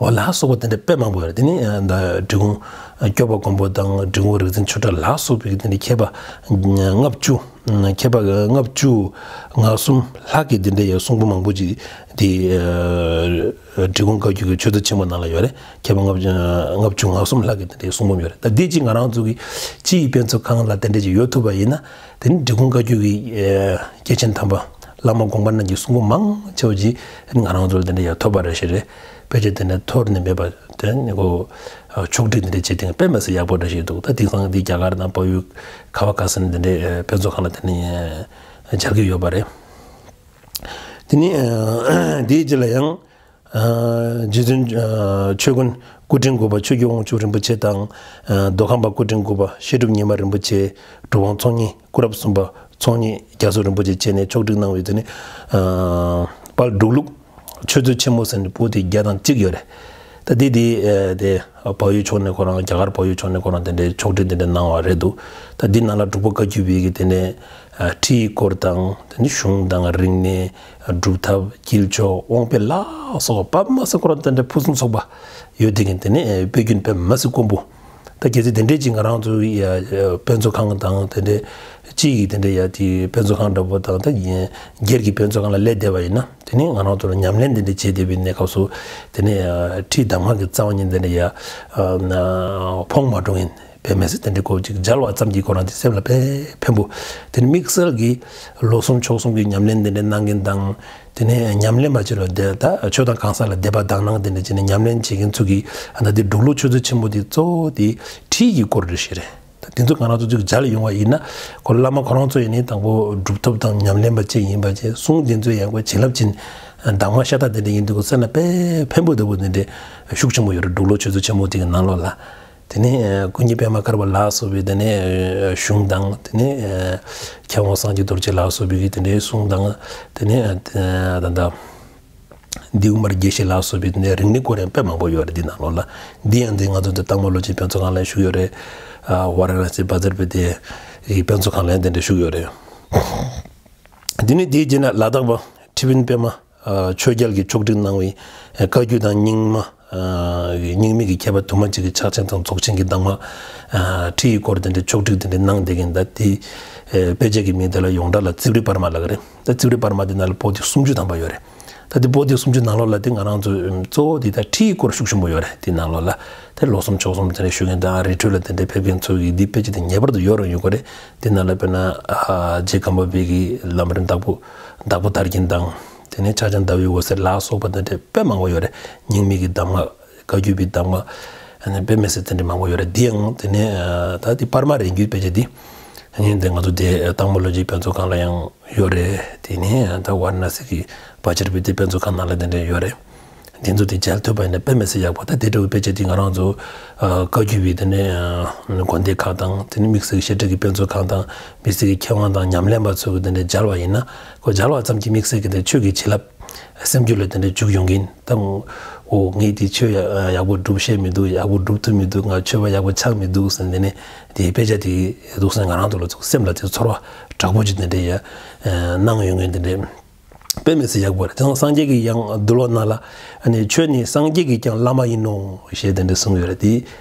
འོ་ལ་སོགས་པ་དེ་འདྲ་དཔེ་མང་པོ་ཡོད་རེད། དེ་ནི་ཨ་ད་འབྲི་གུང་སྐྱོབ་པ་མགོན་པོ་དང་འབྲི་གུང་རིག་འཛིན་ཆོས་གྲགས་ལ་སོགས་པའི་དེ་འདྲ་མཁས་པ་ལྔ་བཅུ། མཁས་པ་ལྔ་བཅུ་ང་གསུམ་ལྷག་གིས་དེ་འདྲ་ཡ་གསུང་འབུམ་མང་པོ་ཅིག་དེ་ཨ་འབྲི་གུང་བཀའ་བརྒྱུད་ཀྱི་ཆོས་ཚུལ་ཆེན་པོ་ནང་ལ་ཡོད་རེད། མཁས་པ་ལྔ་བཅུ་ལྔ་བཅུ་ང་གསུམ་ལྷག་གིས་དེ་འདྲའི་གསུང་འབུམ་ཡོད་རེད། ད་འདི་གཅིག་ང་རང་ཚོ་གི་སྤྱི་ཡི་དཔེ་མཛོད་ཁང་ལ་དེ་འདྲ་ཅིག་ཡོད་ཐུབ་པ་ཡིན་ན། དེ་ནི་འབྲི་གུང་བཀའ་བརྒྱུད་ཀྱི་ཨེ་སྐྱེས་ཆེན་དམ་པ་བླ་མ་དགོངས་པ་རྣམས་ཀྱི་གསུང་འབུམ་མང་ཆེ་བ་ཅིག་ང་རང་ཚོ་ལ་དེ་འདྲ་ཡང་ཐོབ་པ་རེ་ཞིག་རེད། དཔེ་ཆ་དེ་འདྲ་འཐོར་ནས་མེད་པ་དེ་ནི་ཁོ་ཕྱོགས་སྒྲིག་འདི་འདྲ་བྱེད་སྟངས་དཔེ་མི་སྲིད་ཡག་པོ་འདྲ་ཞིག་འདུག་ད་དེང་སང་འདི་རྒྱ་གར་དང་བལ་ཡུལ་ག་བ་ག་ས་ནས་དེ་འདྲའི་ཨེ་དཔེ་མཛོད་ཁང་ལ་དེ་ནི་ཨེ་མཇལ་གྱི་ཡོད་པ་རེད། དེ་ནི་ཨེ་དེའི་རྗེས་ལ་ཡང་། རྗེ་བཙུན་ཆོས་མགོན་སྐུ་ཕྲེང་དགུ་པ་ཆོས་ཀྱི་དབང་ཕྱུག་རིན་པོ་ཆེ་དང་། མདོ་ཁམས་པ་སྐུ་ཕྲེང་དགུ་པ་བཤད་སྒྲུབ་ཉི་མ་རིན་པོ་ཆེ། གྲུབ་དབང་ཚོགས་གཉིས་སྐུ་རབ་གསུམ་པ་ཚོགས་གཉིས་རྒྱ་མཚོ་རིན་པོ་ཆེ་བཅས་ནས་ཕྱོགས་སྒྲིག་གནང་བའི་དེ་ནི་དཔལ་འབྲུག་ལུགས་ཆོས་ཚུལ་ཆེན་མོ་ཟེར་ནས་པོ་ཏི་བརྒྱ་དང་གཅིག་ཡོད་རེད། ད་དེ་དེ་དེ་བལ་ཡུལ་ཕྱོགས་ནས་ཁོ་རང་རྒྱ་གར་བལ་ཡུལ་ཕྱོགས་ནས་ཁོ་རང་དེ་འདྲའི་ཕྱོགས་སྒྲིག་དེ་འདྲ་གནང་བ་རེད་འདུག་ད་འདི་ནང་ལ་འབྲུག་པ་བཀའ་བརྒྱུད་པའི་གི་དེ་ནས་ཁྲིད་ཡིག་སྐོར་དང་། དེ་ནི་གཞུང་དང་རིག་གནས། སྒྲུབ་ཐབས། དཀྱིལ་ཆོག་དབང་དཔེ་ལ་སོགས་པ་མ་ཟད་ཁོ་རང་དེ་འདྲའི་ཕུན་སུམ་ཚོགས་པ་ཡོད་དེ་གིན། དེ་ནས་དཔེ་རྒྱུན་དཔེ་མ་སྲིད་དཀོན་པོ། ད་གལ་སྲིད་དེ་འདྲའི་ཅིག་ང་རང་ཚོའི་ཡ་དཔེ་མཛོད་ཁང་དང་དེ་འདྲའི་ཅིག་གིས་དེ་འདྲའི་ཡ་དེ་དཔེ་མཛོད་ཁང་འདྲ་པོ་དང་། ད་སྒེར་གྱི་དཔེ་མཛོད་ཁང་ལ་སླེབས་བསྡད་པ་ཡིན་ན། དེ་ནས་ང་རང་ཚོ་ལ་ཉམས་ལེན་དེ་འདྲ་བྱེད་བསྡད་པའི་གནས་སྐབས་སུ། དེ་ནས་ཁྲིད་གདམས་ངག་གི་རྩ་བ་ཉིད་དེ་འདྲ་ཡ་ཕོངས་མ་འགྲོ་ཡིན། དཔེ་མི་སྲིད་དེ་འདྲའི་སྐོར་ཅིག་མཇལ་བ་ཙམ་གྱིས་ཁོ་རང་དེ་སེམས་ལ་དཔེ་ཕན་པོ། དེ་ནི་དམིགས་བསལ་གྱིས་ལོ་གསུམ་ཕྱོགས་གསུམ་གྱི་ཉམས་ལེན་དེ་འདྲ་གནང་མཁན་དང་། དེ་ནས་ཉམས་ལེན་པ་ཅིག་ལ་དེ་ད་ཆོས་དང་གང་ཟག་ལ་དད་པ་དག་སྣང་དེ་འདྲ་བྱས་ནས་ཉམས་ལེན་བྱེད་མཁན་ཚོ་གིས། ཨ་ད་དེ་འབྲུག་ལུགས་ཆོས་ཚུལ་ཆེན་པོ་དེ་གཙོ་བོ་དེ་ཁྲིད་ཀྱི་སྐོར་རེ་ཞིག་རེད། ད་དེ་ཚོ་གང་རང་ཚོ་ཚོས་མཇལ་ཡོང་བ་ཡིན་ན། ཁོ་བླ་མ་ཁོ་རང་ཚོ་ཡིན་ནའི་དང་པོ་གྲུབ་ཐོབ་དང་ཉམས་ལེན་པ་ཅིག་ཡིན་པ་བཅས། གསུང་དེ་ཚོ་ཡང་ཁོ་བྱིན་རླབས་ཅན་གདམས་ངག་ཤ་སྟག་དེ་འདྲ་ཡིན་དུས། ཁོ་སེམས་ལ་དཔེ་ཕན་པོ་འདུག་པོ་དེ་འདྲ་ཤུགས་ཆེན་པོ་ཡོད་རེད། འབྲུག་ལོ་ཆོས་ཚོགས་ཆེན་མོ་དེ་གི་ནང་ལོགས་ལ། དེ་ནས་ཀུན་མཁྱེན་པད་མ་དཀར་པོ་ལ་སོགས་པའི་དེ་ནས་གཞུང་དང་། དེ་ནས་མཁས་དབང་སངས་རྒྱས་རྡོ་རྗེ་ལ་སོགས་པའི་གི་དེ་འདྲའི་གསུང་དང་། དེ་ནས་ད་ལྟ་ལྡེའུ་དམར་དགེ་བཤེས་ལ་སོགས་པའི་དེ་ནས་རིག་གནས་སྐོར་ཡང་དཔེ་མང་པོ་ཡོད་རེད་འདི་ནང་ལོགས་ལ། འདི་ཡང་འདི་ང་ཚོ་འདི་སྟག་མོ་ལོ་ཆེན་དཔེ་མཛོད་ཁང་ལ་བཞུགས་ཡོད་རེད། ཝཱ་ར་ཎ་སི་བཛྲ་པ་ཏི་ཡི་དཔེ་མཛོད་ཁང་ལ་ཡང་དེ་འདྲ་བཞུགས་ཡོད་རེད། དེ་ནས་དེའི་རྗེས་ན་ལ་དྭགས་པ་ཁྲི་དབོན་པད་མ་ཆོས་རྒྱལ་གྱིས་ཕྱོགས་སྒྲིག་གནང་བའི་བཀའ་བརྒྱུད་དང་རྙིང་མ། རྙིང་མའི་གི་མཁས་པ་དུ་མ་གཅིག་གི་ཕྱག་ཆེན་དང་རྫོགས་ཆེན་གྱི་གདམས་ངག་ཁྲིད་ཡིག་སྐོར་དེ་འདྲའི་ཕྱོགས་སྒྲིག་དེ་འདྲའི་གནང་བསྡད་མཁན། ད་དེ་དཔེ་ཆ་གི་མིང་དེ་ལ་ཡོངས་གྲགས་ལ་རྩིབས་རི་པར་མ་ལབ་ཀྱི་རེད། ད་རྩིབས་རི་པར་མ་དེ་ནང་ལ་པོ་ཏི་སུམ་ཅུ་ཐམ་པ་ཡོད་རེད། ད་དེ་པོ་ཏི་སུམ་ཅུ་ནང་ལོགས་ལ་དེ་ང་རང་ཚོ་གཙོ་བོ་དེ་ད་ཁྲིད་ཡིག་སྐོར་ཤུགས་ཆེན་པོ་ཡོད་རེད། དེ་ནང་ལོགས་ལ་དེ་ལོ་གསུམ་ཕྱོགས་གསུམ་དེ་འདྲ་བཞུགས་མཁན་དང་། རི་ཁྲོད་ལ་དེ་འདྲའི་ཕེབས་མཁན་ཚོ་གིས་འདི་དཔེ་ཆ་དེ་ངེས་པར་དུ་ཡོད་རུང་ཡོད་དགོས་རེད། དེ་ནང་ལ་དཔེར་ན་རྗེ་སྒམ་པོ་པའི་གི་ལམ་རིམ་བདག་པོ་བདག་པོ་དར་རྒྱན་དང་། དེ་ནས་ཕྱག་ཆེན་ཟླ་བའི་འོད་ཟེར་ལ་སོགས་པ་དེ་འདྲ་དཔེ་མང་པོ་ཡོད་རེད། རྙིང་མའི་གི་གདམས་ངག་བཀའ་བརྒྱུད་པའི་གདམས་ངག་ཨ་ནི་དཔེ་མི་སྲིད་དེ་འདྲ་མང་པོ་ཡོད་རེད། འདི་ཡང་དེ་ནས་ད་འདི་པར་མ་རེད། རྒྱུད་དཔེ་ཆ་འདི་ཨ་ནི་འདི་ང་ཚོ་དེ་སྟག་མོ་ལོ་རྒྱུས་དཔེ་མཛོད་ཁང་ལ་ཡང་ཡོད་རེད། དེ་ནས་ད་ཝཱ་ར་ཎ་སི་གི་བཛྲ་པ་ཏི་དཔེ་མཛོད་ཁང་ནང་ལ་དེ་འདྲ་ཡོད་རེད། འདི་ཚོ་དེ་མཇལ་ཐུབ་པ་ཡིན་ན་དཔེ་མི་སྲིད་ཡག་པོ། ད་དེ་འདྲ་བའི་དཔེ་ཆ་དེ་ང་རང་ཚོ་བཀའ་བརྒྱུད་པའི་དེ་ནས་དགོན་སྡེ་ཁག་དང་། དེ་ནས་དམིགས་བསལ་གྱི་བཤད་གྲྭ་གི་དཔེ་མཛོད་ཁང་དང་། དམིགས་བསལ་གྱི་མཁས་དབང་དང་ཉམས་ལེན་པ་ཚོ་གི་དེ་འདྲ་མཇལ་བ་ཡིན་ན། ཁོ་མཇལ་བ་ཙམ་གྱིས་དམིགས་བསལ་གྱི་དེ་ཆོས་ཀྱི་བྱིན་རླབས་སེམས་རྒྱུད་ལ་དེ་འདྲ་འཇུག་ཡོང་གིན། ད་འོ་ངས་དེ་ཆོས་ཡག་ཡག་པོ་སྒྲུབ་ཤེས་མི་འདུག་ཡག་པོ་སྒྲུབ་ཐུབ་མི་འདུག་ང་ཆོས་པ་ཡག་པོ་ཆགས་མི་འདུག་ཟེར། དེ་ནས་དེ་དཔེ་ཆ་དེ་འདུག་ཟེར་ང་རང་ཚོ་ལ་ཚོ་སེམས་ལ་དེ་ཚོར་བ་དྲག་པོ་ཅིག་དེ་འདྲ་ཡ་གནང་ཡོང་གིན། དེ་འདྲ་དཔེ་མི་སྲིད་ཡག་པོ་རེད། དེ་སངས་རྒྱས་ཀྱི་ཡང་འདུལ་བ་ནང་ལ་ཨ་ནི་ཆོས་ནི་སངས་རྒྱས་ཀྱིས་ཀྱང་བླ་མ་ཡིན་ནོ་ཞེས་དེ་འདྲ་གསུངས་ཡོད་རེད། དེ་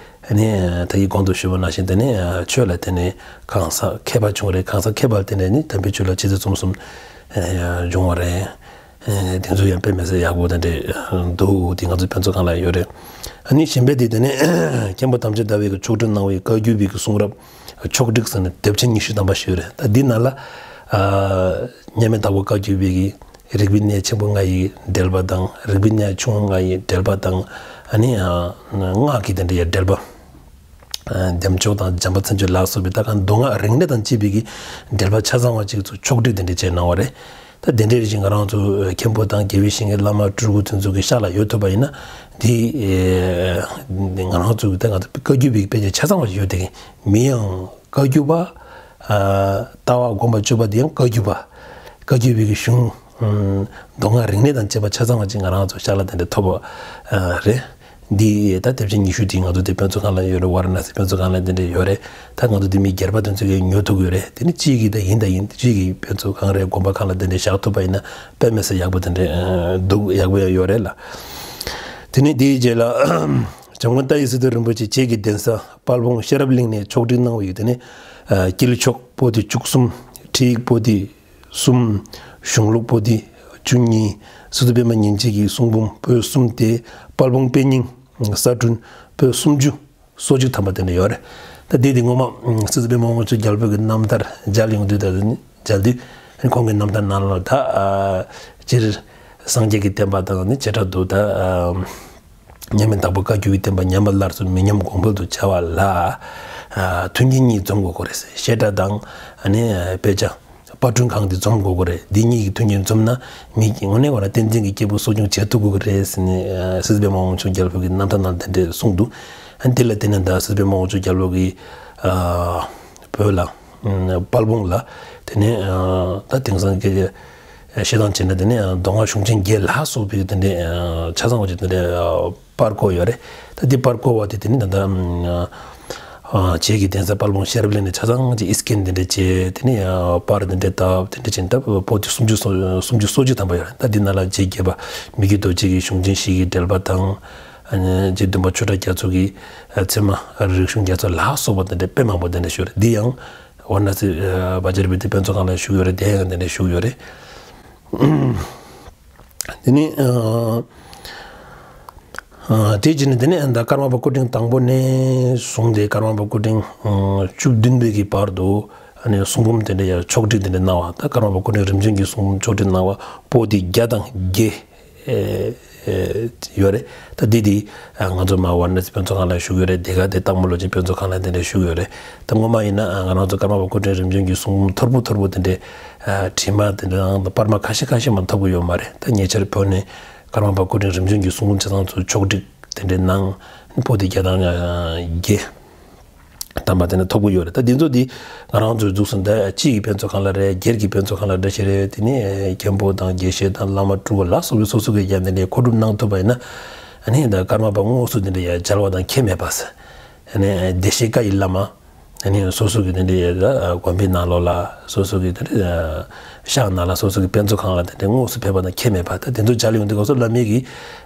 ཨ་ནི་ད་གིན་གོང་དུ་ཞུས་པ་ནང་བཞིན་དེ་ནི་ཆོས་ལ་དེ་ནི་གང་ཟག་མཁས་པ་བྱུང་རེད། གང་ཟག་མཁས་པ་དེ་འདྲ་ནི་དམ་པའི་ཆོས་ལ་ཆེ་ཚད་རྩོམ་གསུམ་བྱུང་བ་རེད། དེ་ཚོ་ཡང་དཔེ་མི་སྲིད་ཡག་པོ་དེ་འདྲ་འདུག་དེ་ང་ཚོ་དཔེ་མཛོད་ཁང་ལ་ཡོད་རེད། ཨ་ནི་གཞན་པའི་དེ་དེ་ནི་མཁན་པོ་དམ་ཅན་ཟླ་བའི་གི་ཕྱོགས་སྒྲིག་གནང་བའི་བཀའ་བརྒྱུད་པའི་གི་གསུང་རབ་ཕྱོགས་སྒྲིག་ཟེར་ནས་དེབ་ཆེན་ཉི་ཤུ་ཐམ་པ་ཞིག་ཡོད་རེད། ད་འདི་ནང་ལ་མཉམ་མེད་དྭགས་པོ་བཀའ་བརྒྱུད་པའི་གི་རིག་པའི་གནས་ཆེན་པོ་ལྔ་ཡི་འགྲེལ་པ་དང་། རིག་པའི་གནས་ཆུང་ལྔ་ཡི་འགྲེལ་པ་དང་། ཨ་ནི་སྔགས་ཀྱི་དེ་འདྲ་ཡི་འགྲེལ་པ། བདེ་མཆོག་དང་འཇམ་དཔལ་མཚན་བརྗོད་ལ་སོགས་པའི་ད་ག་མདོ་སྔགས་རིག་གནས་དང་བཅས་པའི་གི་འགྲེལ་པ་ཆ་ཚང་བ་ཅིག་ཚོ་ཕྱོགས་སྒྲིག་དེ་འདྲ་བྱས་གནང་བ་རེད། ད་དེ་འདྲའི་རིགས་ཤིག་ང་རང་ཚོ་མཁན་པོ་དང་དགེ་བའི་བཤེས་གཉེན་བླ་མ་སྤྲུལ་སྐུ་དེ་ཚོ་གི་ཤག་ལ་ཡོད་ཐུབ་པ་ཡིན་ན། དེ་ང་རང་ཚོ་གི་ད་ང་ཚོ་བཀའ་བརྒྱུད་པའི་དཔེ་ཆ་ཆ་ཚང་བ་ཞིག་ཡོད་དེ། མི་ཡང་བཀའ་བརྒྱུད་པ། ལྟ་བ་སྒོམ་པ་སྤྱོད་པ་དེ་ཡང་བཀའ་བརྒྱུད་པ། བཀའ་བརྒྱུད་པའི་གི་གཞུང་མདོ་སྔགས་རིག་གནས་དང་བཅས་པ་ཆ་ཚང་བ་ཅིག་ང་རང་ཚོ་ཤག་ལ་དེ་འདྲ་ཐོབ་པ་རེད། འདི་ད་དེབ་ཆེན་ཉི་ཤུ་དེ་ང་ཚོ་དེ་དཔེ་མཛོད་ཁང་ལ་ཡོད་རེད། ཝཱ་ར་ཎ་སི་དཔེ་མཛོད་ཁང་ལ་དེ་འདྲ་ཡོད་རེད། ད་ང་ཚོ་དེ་མི་སྒེར་པ་དེ་ཚོ་གིས་ཉོ་ཐུབ་ཀྱི་ཡོད་རེད། དེ་ནི་གཅིག་གིས་ད་ཡིན་ད་ཡིན། གཅིག་གིས་དཔེ་མཛོད་ཁང་རེད། དགོན་པ་ཁག་ལ་དེ་འདྲ་བཞག་ཐུབ་པ་ཡིན་ན་དཔེ་མི་སྲིད་ཡག་པོ་དེ་འདྲ་འདུག་ཡག་པོ་ཡང་ཡོད་རེད་ལ། དེ་ནས་དེའི་རྗེས་ལ་འཇམ་མགོན་ཏཱ་ཡི་སི་ཏུ་རིན་པོ་ཆེ་རྗེ་གི་གདན་ས་དཔལ་སྤུངས་ཤེས་རབ་གླིང་ནས་ཕྱོགས་སྒྲིག་གནང་བ་ཡོད། དེ་ནས་དཀྱིལ་ཆོག་པོ་ཏི་བཅུ་གསུམ། ཁྲིད་ཡིག་པོ་ཏི་གསུམ། གཞུང་ལུགས་པོ་ཏི་བཅུ་གཉིས། སི་ཏུ་པད་མ་ཉིན་བྱེད་ཀྱི་གསུང་འབུམ་པོད་གསུམ་སྟེ། དཔལ་སྤུངས་དཔེ་རྙིང་གསར་བསྐྲུན་པོད་སུམ་ཅུ་སོ་གཅིག་ཐམ་པ་དེ་འདྲ་ཡོད་རེད། ད་དེ་དེ་ངོ་མ་སི་ཏུ་པད་མ་དབང་ཕྱུག་རྒྱལ་པོ་གི་རྣམ་ཐར་མཇལ་ཡོང་དུས། ད་མཇལ་དུས་ཁོང་གི་རྣམ་ཐར་ནང་ལ་ད་སྤྱིར་སངས་རྒྱས་ཀྱི་བསྟན་པ་དང་ནི་བྱེ་བྲག་ཏུ་ད། མཉམ་མེད་དྭགས་པོ་བཀའ་བརྒྱུད་པའི་བསྟན་པ་ཉམས་པ་སླར་གསོ་མི་ཉམས་གོང་འཕེལ་དུ་བྱ་བ་ལ། མཐུན་རྐྱེན་གཉིས་འཛོམས་དགོས་ཀྱི་རེད། བཤད་གྲྭ་དང་ཨ་ནི་དཔེ་ཆ་པར་སྐྲུན་ཁང་དེ་འཛོམས་དགོས་ཀྱི་རེད། འདི་གཉིས་ཀྱི་མཐུན་རྐྱེན་འཛོམས་ན་མི་དངོས་གནས་ཁོ་ན་བསྟན་འཛིན་གྱི་སྐྱེས་བུ་གསོ་སྐྱོང་བྱེད་ཐུབ་དགོས་ཀྱི་རེད་ཟེར་ནས་སི་ཏུ་པད་མ་དབང་ཕྱུག་རྒྱལ་པོ་གི་རྣམ་ཐར་ནང་དེ་འདྲས་གསུངས་འདུག་ཨ་ནི་དེ་ལ་བརྟེན་ནས་ད་སི་ཏུ་པད་མ་དབང་ཕྱུག་རྒྱལ་པོ་གི་བོད་ལ། དཔལ་སྤུངས་ལ། དེ་ནས་ད་དེང་སང་གི་བཤད་སྟངས་བྱས་ན་དེ་ནས་མདོ་སྔགས་གཞུང་ཆེན་བརྒྱད་ལ་སོགས་པའི་དེ་འདྲའི་ཆ་ཚང་བ་ཅིག་དེ་འདྲའི་པར་བརྐོས་ཡོད་རེད། ད་འདི་པར་བརྐོས་པ་དེ་དེ་ནས་ད་ལྟ་རྗེ་གི་གདན་ས་དཔལ་སྤུངས་ཤེས་རབ་གླིང་ནས་ཆ་ཚང་ཅིག་ཨི་སི་ཀེན་དེ་འདྲ་བྱས། དེ་ནས་པར་དེ་འདྲ་བཏབ། དེ་འདྲ་བྱས་ནས་ད་པོ་ཏི་སུམ་ཅུ་སོ་སུམ་ཅུ་སོ་གཅིག་ཐམ་པ་ཡོད་རེད། ད་འདི་ནང་ལ་རྗེ་བརྒྱད་པ་མི་བསྐྱོད་རྡོ་རྗེ་གི་གཞུང་ཆེན་བཞི་གི་འགྲེལ་པ་དང་། རྗེ་བདུན་པ་ཆོས་གྲགས་རྒྱ་མཚོ་གི་ཚད་མ་རིག་གཞུང་རྒྱ་མཚོ་ལ་སོགས་པ་དེ་འདྲ་དཔེ་མང་པོ་དེ་འདྲ་ཞིག་ཡོད་རེད། འདི་ཡང་ཝཱ་ར་ཎ་སི་བཛྲ་པ་ཏི་དཔེ་མཛོད་ཁང་ལ་བཞུགས་ཡོད་རེད། དེ་ཡང་དེ་འདྲ་བཞུགས་ཡོད་རེད། དེ་ནས་དེ་རྗེས་ནས་དེ་ནས་ད་ཀརྨ་པ་སྐུ་ཕྲེང་དང་པོ་ནས་བཟུང་སྟེ་ཀརྨ་པ་སྐུ་ཕྲེང་བཅུ་བདུན་པའི་གི་བར་དུ་གསུང་འབུམ་དེ་འདྲ་ཡང་ཕྱོགས་སྒྲིག་དེ་འདྲ་གནང་བ། ད་ཀརྨ་པ་སྐུ་ཕྲེང་རིམ་བྱོན་གྱི་གསུང་འབུམ་ཕྱོགས་སྒྲིག་གནང་བ་པོ་ཏི་བརྒྱ་དང་བརྒྱད། ཡོད་རེད། ད་འདི་འདི་ང་ཚོ་མ་ཝཱ་ར་ཎ་སི་དཔེ་མཛོད་ཁང་ལ་བཞུགས་ཡོད་རེད། དེ་ག་དེ་སྟག་མོ་ལོ་ཆེན་དཔེ་མཛོད་ཁང་ལ་དེ་འདྲ་བཞུགས་ཡོད་རེད། ད་སྔོན་མ་ཡིན་ན་ང་རང་ཚོ་ཀརྨ་པ་སྐུ་ཕྲེང་རིམ་བྱོན་གྱི་གསུང་འབུམ་མཐོར་པོ་མཐོར་པོ་དེ་འདྲའི་བྲིས་མ་དེ་འདྲ་ནང་དུ་པར་མ་ཁ་ཤས་ཁ་ཤས་མ་ཐོབ་ཀྱི་ཡོད་མ་རེད། ད་ཉེ་ཆར་བོད་ནས་ཀརྨ་པ་སྐུ་ཕྲེང་རིམ་བྱོན་གྱི་གསུང་འབུམ་ཆ་ཚང་ཚོ་ཕྱོགས་བསྒྲིགས་དེ་འདྲའི་ནང་པོ་ཏི་བརྒྱ་དང་བརྒྱད་ཐམ་པ་དེ་ནས་ཐོབ་ཀྱི་ཡོད་རེད། ད་འདི་ཚོ་འདི་ང་རང་ཚོའི་འཛུགས་སུ་འདི་སྤྱི་ཡི་དཔེ་མཛོད་ཁང་ལ་རེད། སྒེར་གྱི་དཔེ་མཛོད་ཁང་ལ་འདྲ་ཞིག་རེད། དེ་ནས་མཁན་པོ་དང་དགེ་བཤེས་དང་བླ་མ་སྤྲུལ་སྐུ་ལ་སོགས་པའི་སོ་སོ་གི་ཡང་དེ་འདྲའི་མཁོ་སྒྲུབ་གནང་ཐུབ་པ་ཡིན་ན། ཨ་ནི་ད་ཀརྨ་པ་དངོས་སུ་དེ་འདྲ་ཡང་མཇལ་བ་དང་ཁྱད་མེད་པ། ཨ་ནི་བདེ་གཤེགས་བཀའ་ཡི་བླ་མ། ཨ་ནི་སོ་སོ་གི་དེ་འདྲའི་ཡང་ད་དགོན་པའི་ནང་ལོགས་ལ་སོ་སོ་གི་དེ་འདྲའི་ཤག་ནང་ལ་སོ་སོ་གི་དཔེ་མཛོད་ཁང་ལ་དེ་འདྲའི་དངོས་སུ་ཕེབས་པ་དང་ཁྱད་མེད་པ། ད་དེ་ཚོ་མཇལ་ཡོང་དུས་སྐབས་སུ་བླ་མའི་གི་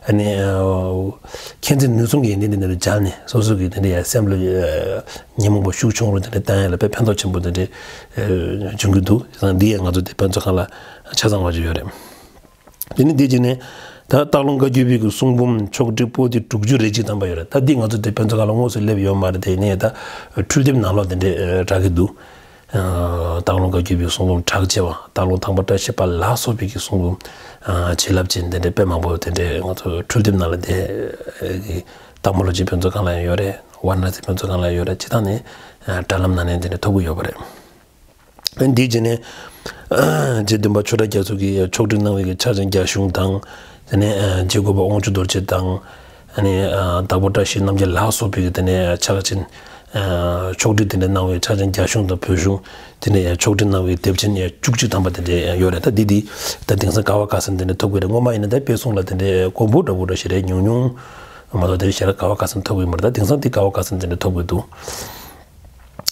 ཨ་ནི་མཁྱེན་བརྩེ་ནུས་གསུམ་གྱི་ཡོན་ཏན་དེ་འདྲ་མཇལ་ནས་སོ་སོ་གི་དེ་འདྲའི་ཡང་སེམས་ལ་ཉོན་མོངས་པ་ཤུགས་ཆུང་རུ་དེ་འདྲ་བཏང་ཡ་ལ་དཔེ་ཕན་ཐོགས་ཆེན་པོ་དེ་འདྲ་འབྱུང་གི་འདུག། ཡང་འདི་ཡང་ང་ཚོ་དེ་དཔེ་མཛོད་ཁང་ལ་ཆ་ཚང་བ་ཅིག་ཡོད་རེད། དེ་ནས་འདི་རྗེས་ནས་ད་སྟག་ལུང་བཀའ་བརྒྱུད་པའི་གི་གསུང་འབུམ་ཕྱོགས་བསྒྲིགས་པོ་ཏི་དྲུག་ཅུ་རེ་གཅིག་ཐམ་པ་ཡོད་རེད། ད་འདི་ང་ཚོ་དེ་དཔེ་མཛོད་ཁང་ལ་དངོས་སུ་སླེབས་ཡོད་མ་རེད། དེ་ནས་ད་འཕྲུལ་དེབ་ནང་ལོགས་དེ་འདྲས་གྲགས་ཀྱི་འདུག། སྟག་ལུང་བཀའ་བརྒྱུད་པའི་གསུང་འབུམ་གྲགས་ཆེ་བ། སྟག་ལུང་ཐང་པ་བཀྲ་ཤིས་པ་ལ་སོགས་པའི་གི་གསུང་འབུམ་བྱིན་རླབས་ཅན་དེ་འདྲས་དཔེ་མང་པོ་དེ་འདྲས་ང་ཚོ་འཕྲུལ་དེབ་ནང་ལ་དེ་གི་སྟག་མོ་ལོ་ཆེན་དཔེ་མཛོད་ཁང་ལ་ཡང་ཡོད་རེད། ཝཱ་ར་ཎ་སི་དཔེ་མཛོད་ཁང་ལ་ཡང་ཡོད་རེད། སྤྱིར་བཏང་ནས་དྲ་ལམ་ནང་ནས་དེ་འདྲས་ཐོབ་ཀྱི་ཡོད་པ་རེད། འདིའི་རྗེས་ནས་རྗེ་བདུན་པ་ཆོས་གྲགས་རྒྱ་མཚོ་གིས་ཕྱོགས་སྒྲིག་གནང་བའི་ཕྱག་ཆེན་རྒྱ་གཞུང་དང་། དེ་ནས་རྗེ་གོ་པ་དབང་ཕྱུག་རྡོ་རྗེ་དང་། ཨ་ནི་དྭགས་པོ་བཀྲ་ཤིས་རྣམ་རྒྱལ་ལ་སོགས་པའི་དེ་ནས་ཕྱག་ཆེན་ཕྱོགས་སྒྲིག་དེ་འདྲ་གནང་བའི་ཕྱག་ཆེན་རྒྱ་གཞུང་དང་བོད་གཞུང་། དེ་ནས་ཕྱོགས་སྒྲིག་གནང་བའི་དེབ་ཆེན་བཅུ་གཅིག་ཐམ་པ་དེ་འདྲ་ཡོད་རེད། ད་འདི་འདི་ད་དེང་སང་ག་བ་ག་ས་ནས་དེ་འདྲ་ཐོབ་ཀྱི་རེད། སྔོན་མ་ཡིན་ན་ད་དཔེ་སྲུང་ལ་དེ་འདྲ་དཀོན་པོ་འདྲ་པོ་འདྲ་ཞིག་རེད། ཉུང་ཉུང་མ་གཏོགས་དེ་ཞེ་དྲག་ག་བ་ག་ས་ནས་ཐོབ་ཀྱི་མ་རེད། ད་དེང་སང་འདི་ག་བ་ག་ས་ནས་དེ་འདྲ་ཐོབ་ཀྱི་འདུག།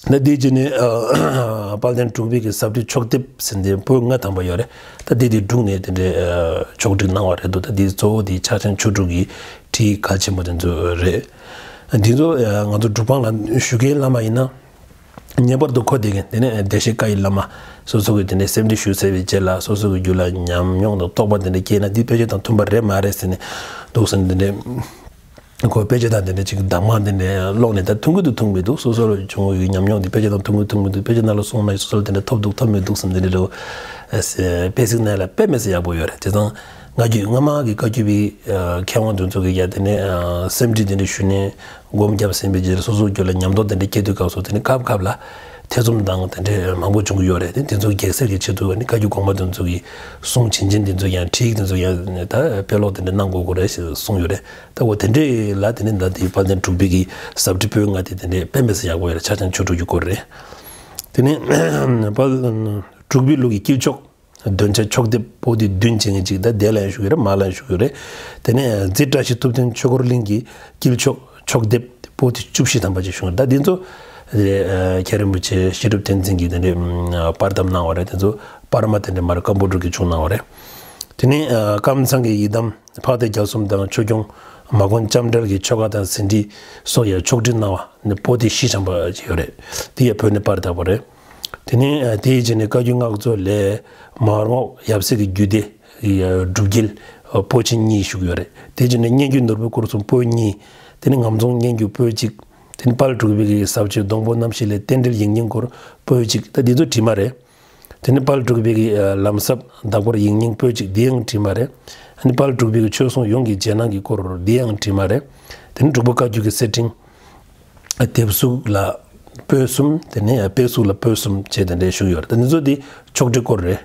ད་འདིའི་རྗེས་ནས་དཔལ་ལྡན་འབྲུག་པའི་གི་ཟབ་ཁྲིད་ཕྱོགས་དེབ་ཟེར་འདི་པོད་ལྔ་ཐམ་པ་ཡོད་རེད། ད་འདི་འདི་བསྒྲུགས་ནས་དེ་འདྲའི་ཕྱོགས་སྒྲིག་གནང་བ་རེད་འདུག། ད་འདི་གཙོ་བོ་འདི་ཕྱག་ཆེན་ཆོས་དྲུག་གི་ཁྲིད་གལ་ཆེན་པོ་དེ་ཚོ་རེད། འདི་ཚོ་ང་ཚོ་འབྲུག་པང་ལ་བཞུགས་མཁན་བླ་མ་ཡིན་ན་ངེས་པར་དུ་གོ་བདེ་མཁན། དེ་ནས་བདེ་གཤེགས་བཀའ་ཡི་བླ་མ་སོ་སོ་གི་དེ་འདྲའི་སེམས་ཁྲིད་ཞུས་ཚར་བའི་རྗེས་ལ་སོ་སོ་གི་རྒྱུད་ལ་ཉམས་མྱོང་དང་རྟོགས་པ་དེ་འདྲ་སྐྱེས་ན་འདི་དཔེ་ཆ་དང་མཐུན་པ་རེད་མ་རེད་ཟེར་ནས་འདུག་ཟེར་ནས་དེ་འདྲའི། ཁོ་དཔེ་ཆ་དང་དེ་འདྲ་ཅིག་གདམས་ངག་དེ་འདྲ་ཀློག་ནས་ད་ཐུང་གི་འདུག་ཐུང་མི་འདུག། སོ་སོ་ལ་བྱུང་བའི་ཉམས་མྱོང་དེ་དཔེ་ཆ་དང་ཐུང་གི་ཐུང་མི་འདུག། དཔེ་ཆ་ནང་ལ་གསུངས་ན་སོ་སོ་ལ་དེ་འདྲ་ཐོབ་འདུག་ཐོབ་མི་འདུག་བསམ་དེ་འདྲ་འདྲ་བོ། དཔེ་གཟིགས་ན་ལ་དཔེ་མི་སྲིད་ཡག་པོ་ཡོད་རེད། དེ་ཙང་སྔ་རྒྱུད་སྔ་མ་གི་བཀའ་བརྒྱུད་པའི་མཁས་དབང་དེ་ཚོ་གི་ཡ་དེ་ནས་སེམས་ཁྲིད་དེ་འདྲ་ཞུས་ནས་སྒོམ་རྒྱབ་ཟིན་པའི་རྗེས་སོ་སོའི་རྒྱུད་ལ་ཉམས་རྟོགས་དེ་འདྲ་སྐྱེ་དུས་སྐབས་སུ་དེ་ནས་སྐབས་སྐབས་ལ་ཐེ་ཚོམ་དང་དེ་འདྲ་མང་པོ་བྱུང་གི་ཡོད་རེད། དེ་དེ་ཚོ་རྒྱལ་སྲས་ཀྱི་ཆེད་དུ་ནི་བཀའ་བརྒྱུད་གོང་མ་དེ་ཚོ་གི་གསུང་བྱིན་ཅན་དེ་ཚོ་ཡང་ཁྲིད་ཡིག་དེ་ཚོ་ཡང་ད་དཔེ་ཀློག་དེ་འདྲ་གནང་དགོས་དགོས་རེད་ཞེས་གསུངས་ཡོད་རེད། ད་འོ་དེ་འདྲས་ལ་དེ་ནས་ད་དེ་དཔལ་ལྡན་འབྲུག་པའི་གི་ཟབ་ཁྲིད་པོད་ལྔ་དེ་དེ་འདྲས་དཔེ་མི་སྲིད་ཡག་པོ་ཡོད་རེད། ཕྱག་ཆེན་ཆོས་དྲུག་གི་སྐོར་རེད། དེ་ནས་དཔལ་འབྲུག་པའི་ལུགས་ཀྱི་དཀྱིལ་ཆོག་འདོན་ཆ་ཕྱོགས་དེབ་པོ་ཏི་བདུན་ཅན་གྱི་གཅིག་ད་དེ་ལ་ཡང་བཞུགས་ཡོད་རེད། མ་ལ་ཡང་བཞུགས་ཡོད་རེད། དེ་ནས་རྗེ་བཀྲ་ཤིས་ཐུབ་བསྟན་ཆོས་འཁོར་གླིང་གི་དཀྱིལ་ཆོག་ཕྱོགས་དེབ་པོ་ཏི་བཅུ་བཞི་ཐམ་པ་ཅིག་བྱུང་། ད་འདི་ཚོ་རེད། མཁན་རིན་པོ་ཆེ་བཤད་སྒྲུབ་བསྟན་འཛིན་གྱིས་དེ་འདྲའི་པར་བཏབ་གནང་བ་རེད། དེ་ཚོ་པར་མ་དེ་འདྲའི་མར་སྐམ་པོ་འབྲུག་གིས་བྱུང་གནང་བ་རེད། དེ་ནས་ཀམ་ཚང་གི་ཡི་དམ་འཕགས་བསྟོད་རྒྱ་གསུམ་དང་ཆོས་སྐྱོང་མ་དགོན་ལྕམ་དྲལ་གྱི་ཆོ་ག་དང་ཟིན་བྲིས་སོགས་ཡང་ཕྱོགས་སྒྲིག་གནང་བ་ནི་པོ་ཏི་བཞི་ཐམ་པ་ཅིག་ཡོད་རེད། དེ་ཡང་བོད་ནས་པར་བཏབ་པ་རེད། དེ་ནས་དེའི་རྗེས་ནས་བཀའ་བརྒྱུད་སྔགས་མཛོད་ལས་མར་རྔོག་ཡབ་སྲས་ཀྱི་རྒྱུད་སྡེ་ཡི་སྒྲུབ་དཀྱིལ་པོད་ཆེན་གཉིས་བཞུགས་ཡོད་རེད། དེ་རྗེས་ནས་སྙན་བརྒྱུད་ནོར་བུའི་སྐོར་གསུམ་པོད་གཉིས། དེ་ནས་ངམ་རྫོང་སྙན་བརྒྱུད་པོད་གཅིག། དེ་ནས་དཔལ་འབྲུག་པའི་གི་ཟབ་ཆོས་སྡོང་པོ་རྣམ་བཞི་ལས་རྟེན་འབྲེལ་ཡིག་རྙིང་སྐོར་པོད་གཅིག། ད་འདི་ཚོ་བྲིས་མ་རེད། དེ་ནས་དཔལ་འབྲུག་པའི་གི་ལམ་ཟབ་བདག་པོར་ཡིག་རྙིང་པོད་གཅིག། འདི་ཡང་བྲིས་མ་རེད། ཨ་ནི་དཔལ་འབྲུག་པའི་གི་ཆོས་སྲུང་ཡོངས་ཀྱི་རྗེས་གནང་གི་སྐོར་འདི་ཡང་བྲིས་མ་རེད། དེ་ནས་འབྲུག་པ་བཀའ་བརྒྱུད་ཀྱི་གསེར་ཕྲེང་དེབ་གཟུགས་ལ་པོད་གསུམ། དེ་ནས་དཔེ་གཟུགས་ལ་པོད་གསུམ་བཅས་དེ་འདྲས་བཞུགས་ཡོད་རེད། ད་འདི་ཚོ་འདི་ཕྱོགས་སྒྲིག་སྐོར་རེད།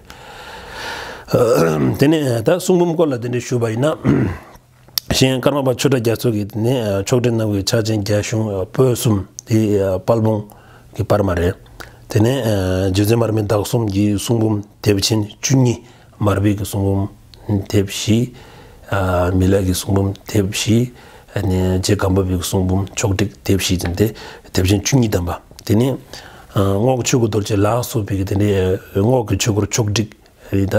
དེ་ནས་ད་གསུང་འབུམ་སྐོར་ལ་དེ་འདྲས་ཞུས་པ་ཡིན་ན། གཞན་ཀརྨ་པ་ཆོས་གྲགས་རྒྱ་མཚོ་གིས་ནི་ཕྱོགས་སྒྲིག་གནང་བའི་ཕྱག་ཆེན་རྒྱ་གཞུང་པོད་གསུམ་དེ་དཔལ་སྤུངས་ཀྱི་པར་མ་རེད། དེ་ནས་རྗེ་བཙུན་མར་མི་དྭགས་གསུམ་གྱི་གསུང་འབུམ་དེབ་ཆེན་བཅུ་གཉིས། མར་པའི་གི་གསུང་འབུམ་དེབ་བཞི། མི་ལ་གི་གསུང་འབུམ་དེབ་བཞི། རྗེ་སྒམ་པོ་པའི་གི་གསུང་འབུམ་ཕྱོགས་སྒྲིག་དེབ་བཞི་དེ་འདྲ་དེབ་ཆེན་བཅུ་གཉིས་ཐམ་པ། དེ་ནས་རྔོག་ཆོས་སྐུ་རྡོ་རྗེ་ལ་སོགས་པའི་གི་དེ་འདྲའི་རྔོག་གི་ཆོས་སྐོར་ཕྱོགས་སྒྲིག་རེད། ད་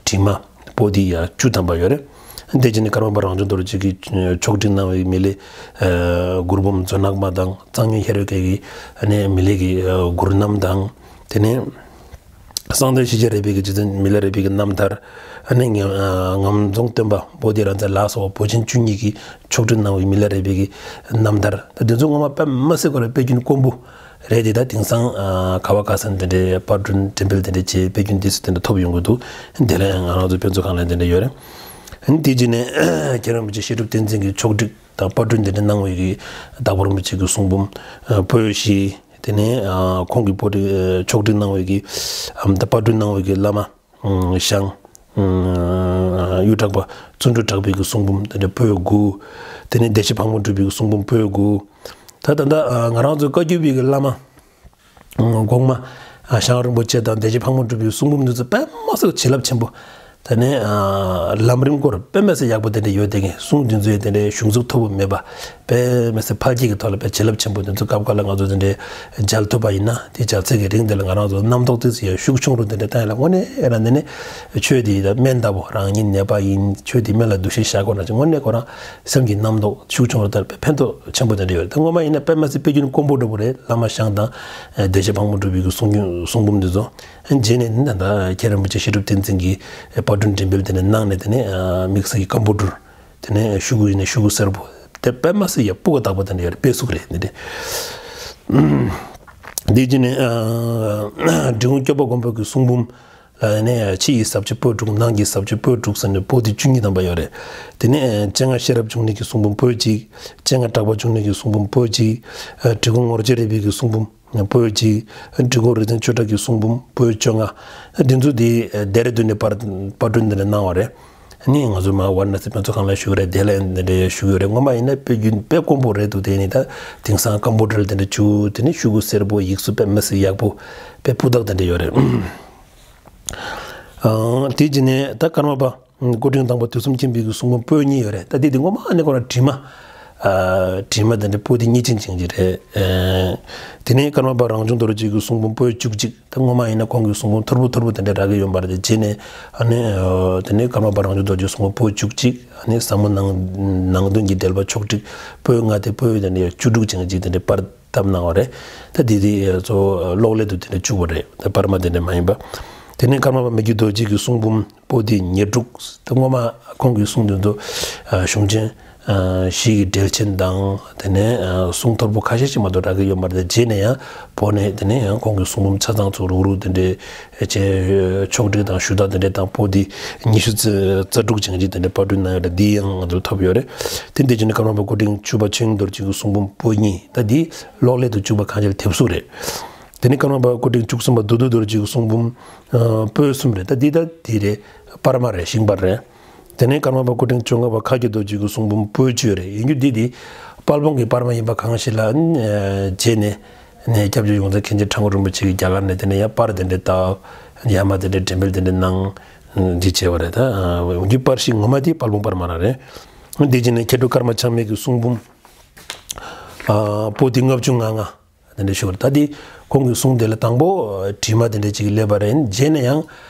བྲིས་མ་པོ་ཏི་ཡ་བཅུ་ཐམ་པ་ཡོད་རེད། དེ་རྗེས་ནས་ཀརྨ་པ་རང་བྱུང་རྡོ་རྗེ་གིས་ཕྱོགས་སྒྲིག་གནང་བའི་མི་ལའི་མགུར་འབུམ་མཛོད་ནག་མ་དང་། གཙང་སྨྱོན་ཤེས་རབ་རྒྱལ་གྱི་ནས་མི་ལའི་གི་མགུར་རྣམ་དང་། དེ་ནས་གསང་བདེ་ཤེས་བྱ་རས་པའི་གི་རྗེ་བཙུན་མི་ལ་རས་པའི་གི་རྣམ་ཐར། ཨ་ནི་ངམ་རྫོང་སྟོན་པ་པོ་ཏི་རང་བཙན་ལ་སོགས་པ་བོད་ཆེན་བཅུ་གཉིས་ཀྱིས་ཕྱོགས་སྒྲིག་གནང་བའི་མི་ལ་རས་པའི་གི་རྣམ་ཐར། ད་དེ་ཚོ་ངོ་མ་དཔེ་མི་སྲིད་ཀོ་རེད། དཔེ་རྒྱུན་དཀོན་པོ་རེད་དེ། ད་དེང་སང་ག་བ་ག་ས་ནས་དེ་འདྲའི་པར་སྐྲུན་འགྲེམས་སྤེལ་དེ་འདྲ་བྱས་དཔེ་རྒྱུན་དེ་ཚོ་དེ་འདྲ་ཐོབ་ཡོང་གི་འདུག། དེ་ལ་ཡང་ང་རང་ཚོ་དཔེ་མཛོད་ཁང་ལ་དེ་འདྲ་ཡོད་རེད། དེ་རྗེས་ནས་མཁན་རིན་པོ་ཆེ་བཤད་སྒྲུབ་བསྟན་འཛིན་གྱིས་ཕྱོགས་སྒྲིག་དང་དཔར་སྐྲུན་དེ་འདྲ་གནང་བའི་གི་བདག་པོ་རིན་པོ་ཆེ་གི་གསུང་འབུམ་པོད་བཞི། དེ་ནས་ཁོང་གིས་པོ་ཏི་ཕྱོགས་སྒྲིག་གནང་བའི་གི་དཔར་སྐྲུན་གནང་བའི་གི་བླ་མ་ཞང་གཡུ་བྲག་པ་བརྩོན་འགྲུས་གྲགས་པའི་གི་གསུང་འབུམ་དེ་འདྲ་པོད་དགུ། དེ་ནས་བདེ་གཤེགས་ཕག་མོ་གྲུ་པའི་གི་གསུང་འབུམ་པོད་དགུ། ད་ད་ལྟ་ང་རང་ཚོ་བཀའ་བརྒྱུད་པའི་གི་བླ་མ་གོང་མ་ཞང་རིན་པོ་ཆེ་དང་བདེ་གཤེགས་ཕག་མོ་གྲུ་པའི་གསུང་འབུམ་འདི་ཚོ་དཔེ་མ་སྲིད་བྱིན་རླབས་ཆེན་པོ། དེ་ནས་ལམ་རིམ་སྐོར་དཔེ་མ་སྲིད་ཡག་པོ་དེ་འདྲ་ཡོད་དེ། གསུང་འདི་ཚོའི་དེ་འདྲའི་གཞུང་ཚབ་མཐོ་པོ་མེད་པ། དཔེ་མ་སྲིད་ཕལ་སྐད་ཀྱི་ཐོག་ལ་དཔེ་བྱིན་རླབས་ཆེན་པོ་འདི་ཚོ་སྐབས་འགའ་ལ་ང་ཚོ་དེ་འདྲའི་མཇལ་ཐུབ་པ་ཡིན་ན། དེ་མཇལ་ཚེ་གི་རིང་དེ་ལ་ང་རང་ཚོ་རྣམ་རྟོག་དེ་ཚོ་ཡང་ཤུགས་ཆུང་རུ་དེ་འདྲ་བཏང་ཡ་ལ་དངོས་གནས་རང་དེ་ནས་ཆོས་དེ་ཡི་ད་སྨན་ལྟ་བུ། རང་ཉིད་ནད་པ་ཡིན། ཆོས་དེ་སྨན་ལ་འདུ་ཤེས་བཞག་དགོས་ན་ཅིག་དངོས་གནས་ཁོ་རང་སེམས་ཀྱི་རྣམ་རྟོག་ཤུགས་ཆུང་རུ་དར་བའི་ཕན་ཐོགས་ཆེན་པོ་དེ་འདྲ་ཡོད་རེད། ད་ངོ་མ་ཡིན་ན་དཔེ་མ་སྲིད་དཔེ་རྒྱུན་དཀོན་པོ་འདྲ་པོ་རེད། བླ་མ་ཞང་དང་བདེ་གཤེགས་ཕག་མོ་གྲུ་པའི་གི་གསུང་རྒྱུན་གསུང་འབུམ་འདི་ཚོ། རྗེས་ནས་ནི་ད་ལྟ་མཁན་རིན་པོ་ཆེ་བཤད་སྒྲུབ་བསྟན་འཛིན་གྱིས་པར་སྐྲུན་འགྲེམས་སྤེལ་དེ་ནས་གནང་ནས། དེ་ནས་དམིགས་བསལ་གྱི་སྐམ་པོ་ཊར། དེ་ནས་ཤོག་གུ་ཡིན་ན་ཤོག་གུ་སེར་པོ། དེ་དཔེ་མ་སྲིད་ཡ་སྤུ་ག་དག་པོ་དེ་འདྲ་ཡོད་རེད། དཔེ་གཟུགས་རེད་འདི་འདྲ། དེ་རྗེས་ནས་འབྲི་གུང་སྐྱོབ་པ་མགོན་པོ་གི་གསུང་འབུམ་ལ་ནས་ཕྱི་ཡི་ཟབ་ཆོས་པོད་དྲུག། ནང་གི་ཟབ་ཆོས་པོད་དྲུག་ཟེར་ནས་པོ་ཏི་བཅུ་གཉིས་ཐམ་པ་ཡོད་རེད། དེ་ནས་སྤྱན་སྔ་ཤེས་རབ་འབྱུང་གནས་ཀྱི་གསུང་འབུམ་པོད་གཅིག། སྤྱན་སྔ་གྲགས་པ་འབྱུང་གནས་ཀྱི་གསུང་འབུམ་པོད་གཅིག། འབྲི་གུང་ངོར་ཆེན་རས་པའི་གི་གསུང་འབུམ་པོད་གཅིག། འབྲི་གུང་རིག་འཛིན་ཆོས་གྲགས་ཀྱི་གསུང་འབུམ་པོད་བཅོ་ལྔ། འདི་ཚོ་དེ་ལྡེ་ར་ལྡུན་ནས་པར་པར་སྐྲུན་འདི་འདྲ་གནང་བ་རེད། ནི་ང་ཚོ་མ་ཝཱ་ར་ཎ་སི་དཔེ་མཛོད་ཁང་ལ་བཞུགས་རེད། དེ་ལ་འདི་འདྲ་བཞུགས་ཡོད་རེད། ངོ་མ་ཡིན་ན་དཔེ་རྒྱུན་དཔེ་དཀོན་པོ་རེད་འདུག་དེ་ནི་ད་དེང་སང་ཀམ་པུ་ཊར་དེ་འདྲ་བཅུག་དེ་ནི་ཤོག་གུ་སེར་པོ་ཡིག་གཟུགས་དཔེ་མི་སྲིད་ཡག་པོ་དཔེ་སྤུས་དག་དེ་འདྲ་ཡོད་རེད། ཨང་། དེ་རྗེས་ནས་ད་ཀརྨ་པ་སྐུ་ཕྲེང་དང་པོ་དུས་གསུམ་མཁྱེན་པའི་གི་གསུང་འབུམ་པོད་གཉིས་ཡོད་རེད། ད་དེ་དེ་ངོ་མ་ནི་ཁོ་རང་བྲིས་མ། ཨ། བྲིས་མ་དེ་འདྲ་པོ་ཏི་གཉིས་ཅན་ཅན་གྱི་རེད། ཨེ། དེ་ནས་ཀརྨ་པ་རང་བྱུང་རྡོ་རྗེ་གི་གསུང་འབུམ་པོད་བཅུ་གཅིག། ད་ངོ་མ་ཡིན་ན་ཁོང་གི་གསུང་འབུམ་མཐོར་པོ་མཐོར་པོ་དེ་འདྲ་རག་གི་ཡོད་མ་རེད། དེ་རྗེས་ནས་ཨ་ནི་ཨ། དེ་ནས་ཀརྨ་པ་རང་བྱུང་རྡོ་རྗེ་གསུང་འབུམ་པོད་བཅུ་གཅིག། ཨ་ནི་ཟབ་མོ་ནང་ནང་དོན་གྱི་འགྲེལ་པ་ཕྱོགས་བསྒྲིགས་པོད་ལྔ་སྟེ། པོད་དེ་འདྲ་བཅུ་དྲུག་ཅན་གཅིག་དེ་འདྲ་པར་བཏབ་གནང་བ་རེད། ད་དེ་དེ་གཙོ་བོ་གློག་ཀླད་དུ་དེ་འདྲ་བཅུག་པ་རེད། ད་པར་མ་དེ་འདྲ་མ་ཡིན་པ། དེ་ནས་ཀརྨ་པ་མི་བསྐྱོད་རྡོ་རྗེ་གི་གསུང་འབུམ་པོ་ཏི་ཉེར་དྲུག། ད་ངོ་མ་ཁོང་གི་གསུང་དེ་ཚོ་ཨ། གཞུང་ཆེན་ཨ། བཞི་ཡི་འགྲེལ་ཆེན་དང་། དེ་ནས་ཨ། གསུང་མཐོར་པོ་ཁ་ཤས་ཤིག་མ་གཏོགས་རག་གི་ཡོད་མ་རེད། རྗེས་ནས་ཡང་བོད་ནས་དེ་ནས་ཡང་ཁོང་གི་གསུང་འབུམ་ཆ་ཚང་ཚོ་རུག་རུག་དེ་འདྲའི་ཅེས་ཕྱོགས་བསྒྲིགས་དང་ཞུ་དག་དེ་འདྲ་དང་པོ་ཏི་ཉི་ཤུ་རྩ་རྩ་དྲུག་ཅན་གྱི་དེ་འདྲ་པར་སྐྲུན་གནང་ཡོད་རེད། འདི་ཡང་ང་ཚོར་ཐོབ་ཡོད་རེད། དེ་འདི་བྱས་ནས་ཀརྨ་པ་སྐུ་ཕྲེང་བཅུ་པ་ཆོས་དབྱིངས་རྡོ་རྗེ་གི་གསུང་འབུམ་པོད་གཉིས། ད་འདི་གློག་ཀླད་དུ་བཅུག་པ་གང་ཅིར་དེབ་གཟུགས་རེད། དེ་ནས་ཀརྨ་པ་སྐུ་ཕྲེང་བཅུ་གསུམ་པ་བདུད་འདུལ་རྡོ་རྗེ་གི་གསུང་འབུམ་ཨ། པོད་གསུམ་རེད། ད་འདི་ད་འདི་རེད། པར་མ་རེད། ཤིང་པར་རེད། དེ་ནས་ཀརྨ་པ་སྐུ་ཕྲེང་བཅོ་ལྔ་པ་མཁའ་བརྒྱུད་རྡོ་རྗེ་གི་གསུང་འབུམ་པོད་བཅུ་རེད། ཡིན་རྒྱུ་འདི་འདི་དཔལ་སྤུངས་ཀྱི་པར་མ་ཡིན་པ་གང་ཞིག་ལ་ཨ། རྗེས་ནས་ནས་སྐྱབས་རྗེ་ཡོངས་འཛིན་མཁན་ཆེན་ཁྲ་འགུ་རིན་པོ་ཆེ་གིས་རྒྱ་གར་ནས་དེ་ནས་ཡང་པར་དེ་འདྲ་བཏབ། ཡར་མར་དེ་འདྲ་འགྲེམས་སྤེལ་དེ་འདྲ་གནང་འདི་བྱས་པ་རེད། ད་ཡིན་རྒྱུ་པར་ཤིང་ངོ་མ་དེ་དཔལ་སྤུངས་པར་མ་རང་རེད། འདི་རྗེས་ནས་མཁས་གྲུབ་ཀརྨ་ཆགས་མེད་ཀྱི་གསུང་འབུམ་ཨ། པོ་ཏི་ལྔ་བཅུ་ང་ལྔ། དེ་འདྲ་ཞུ་བར། ད་འདི་ཁོང་གི་གསུང་དེ་ལ་དང་པོ་བྲིས་མ་དེ་འདྲ་ཅིག་སླེབས་པ་རེད། རྗེས་ནས་ཡང་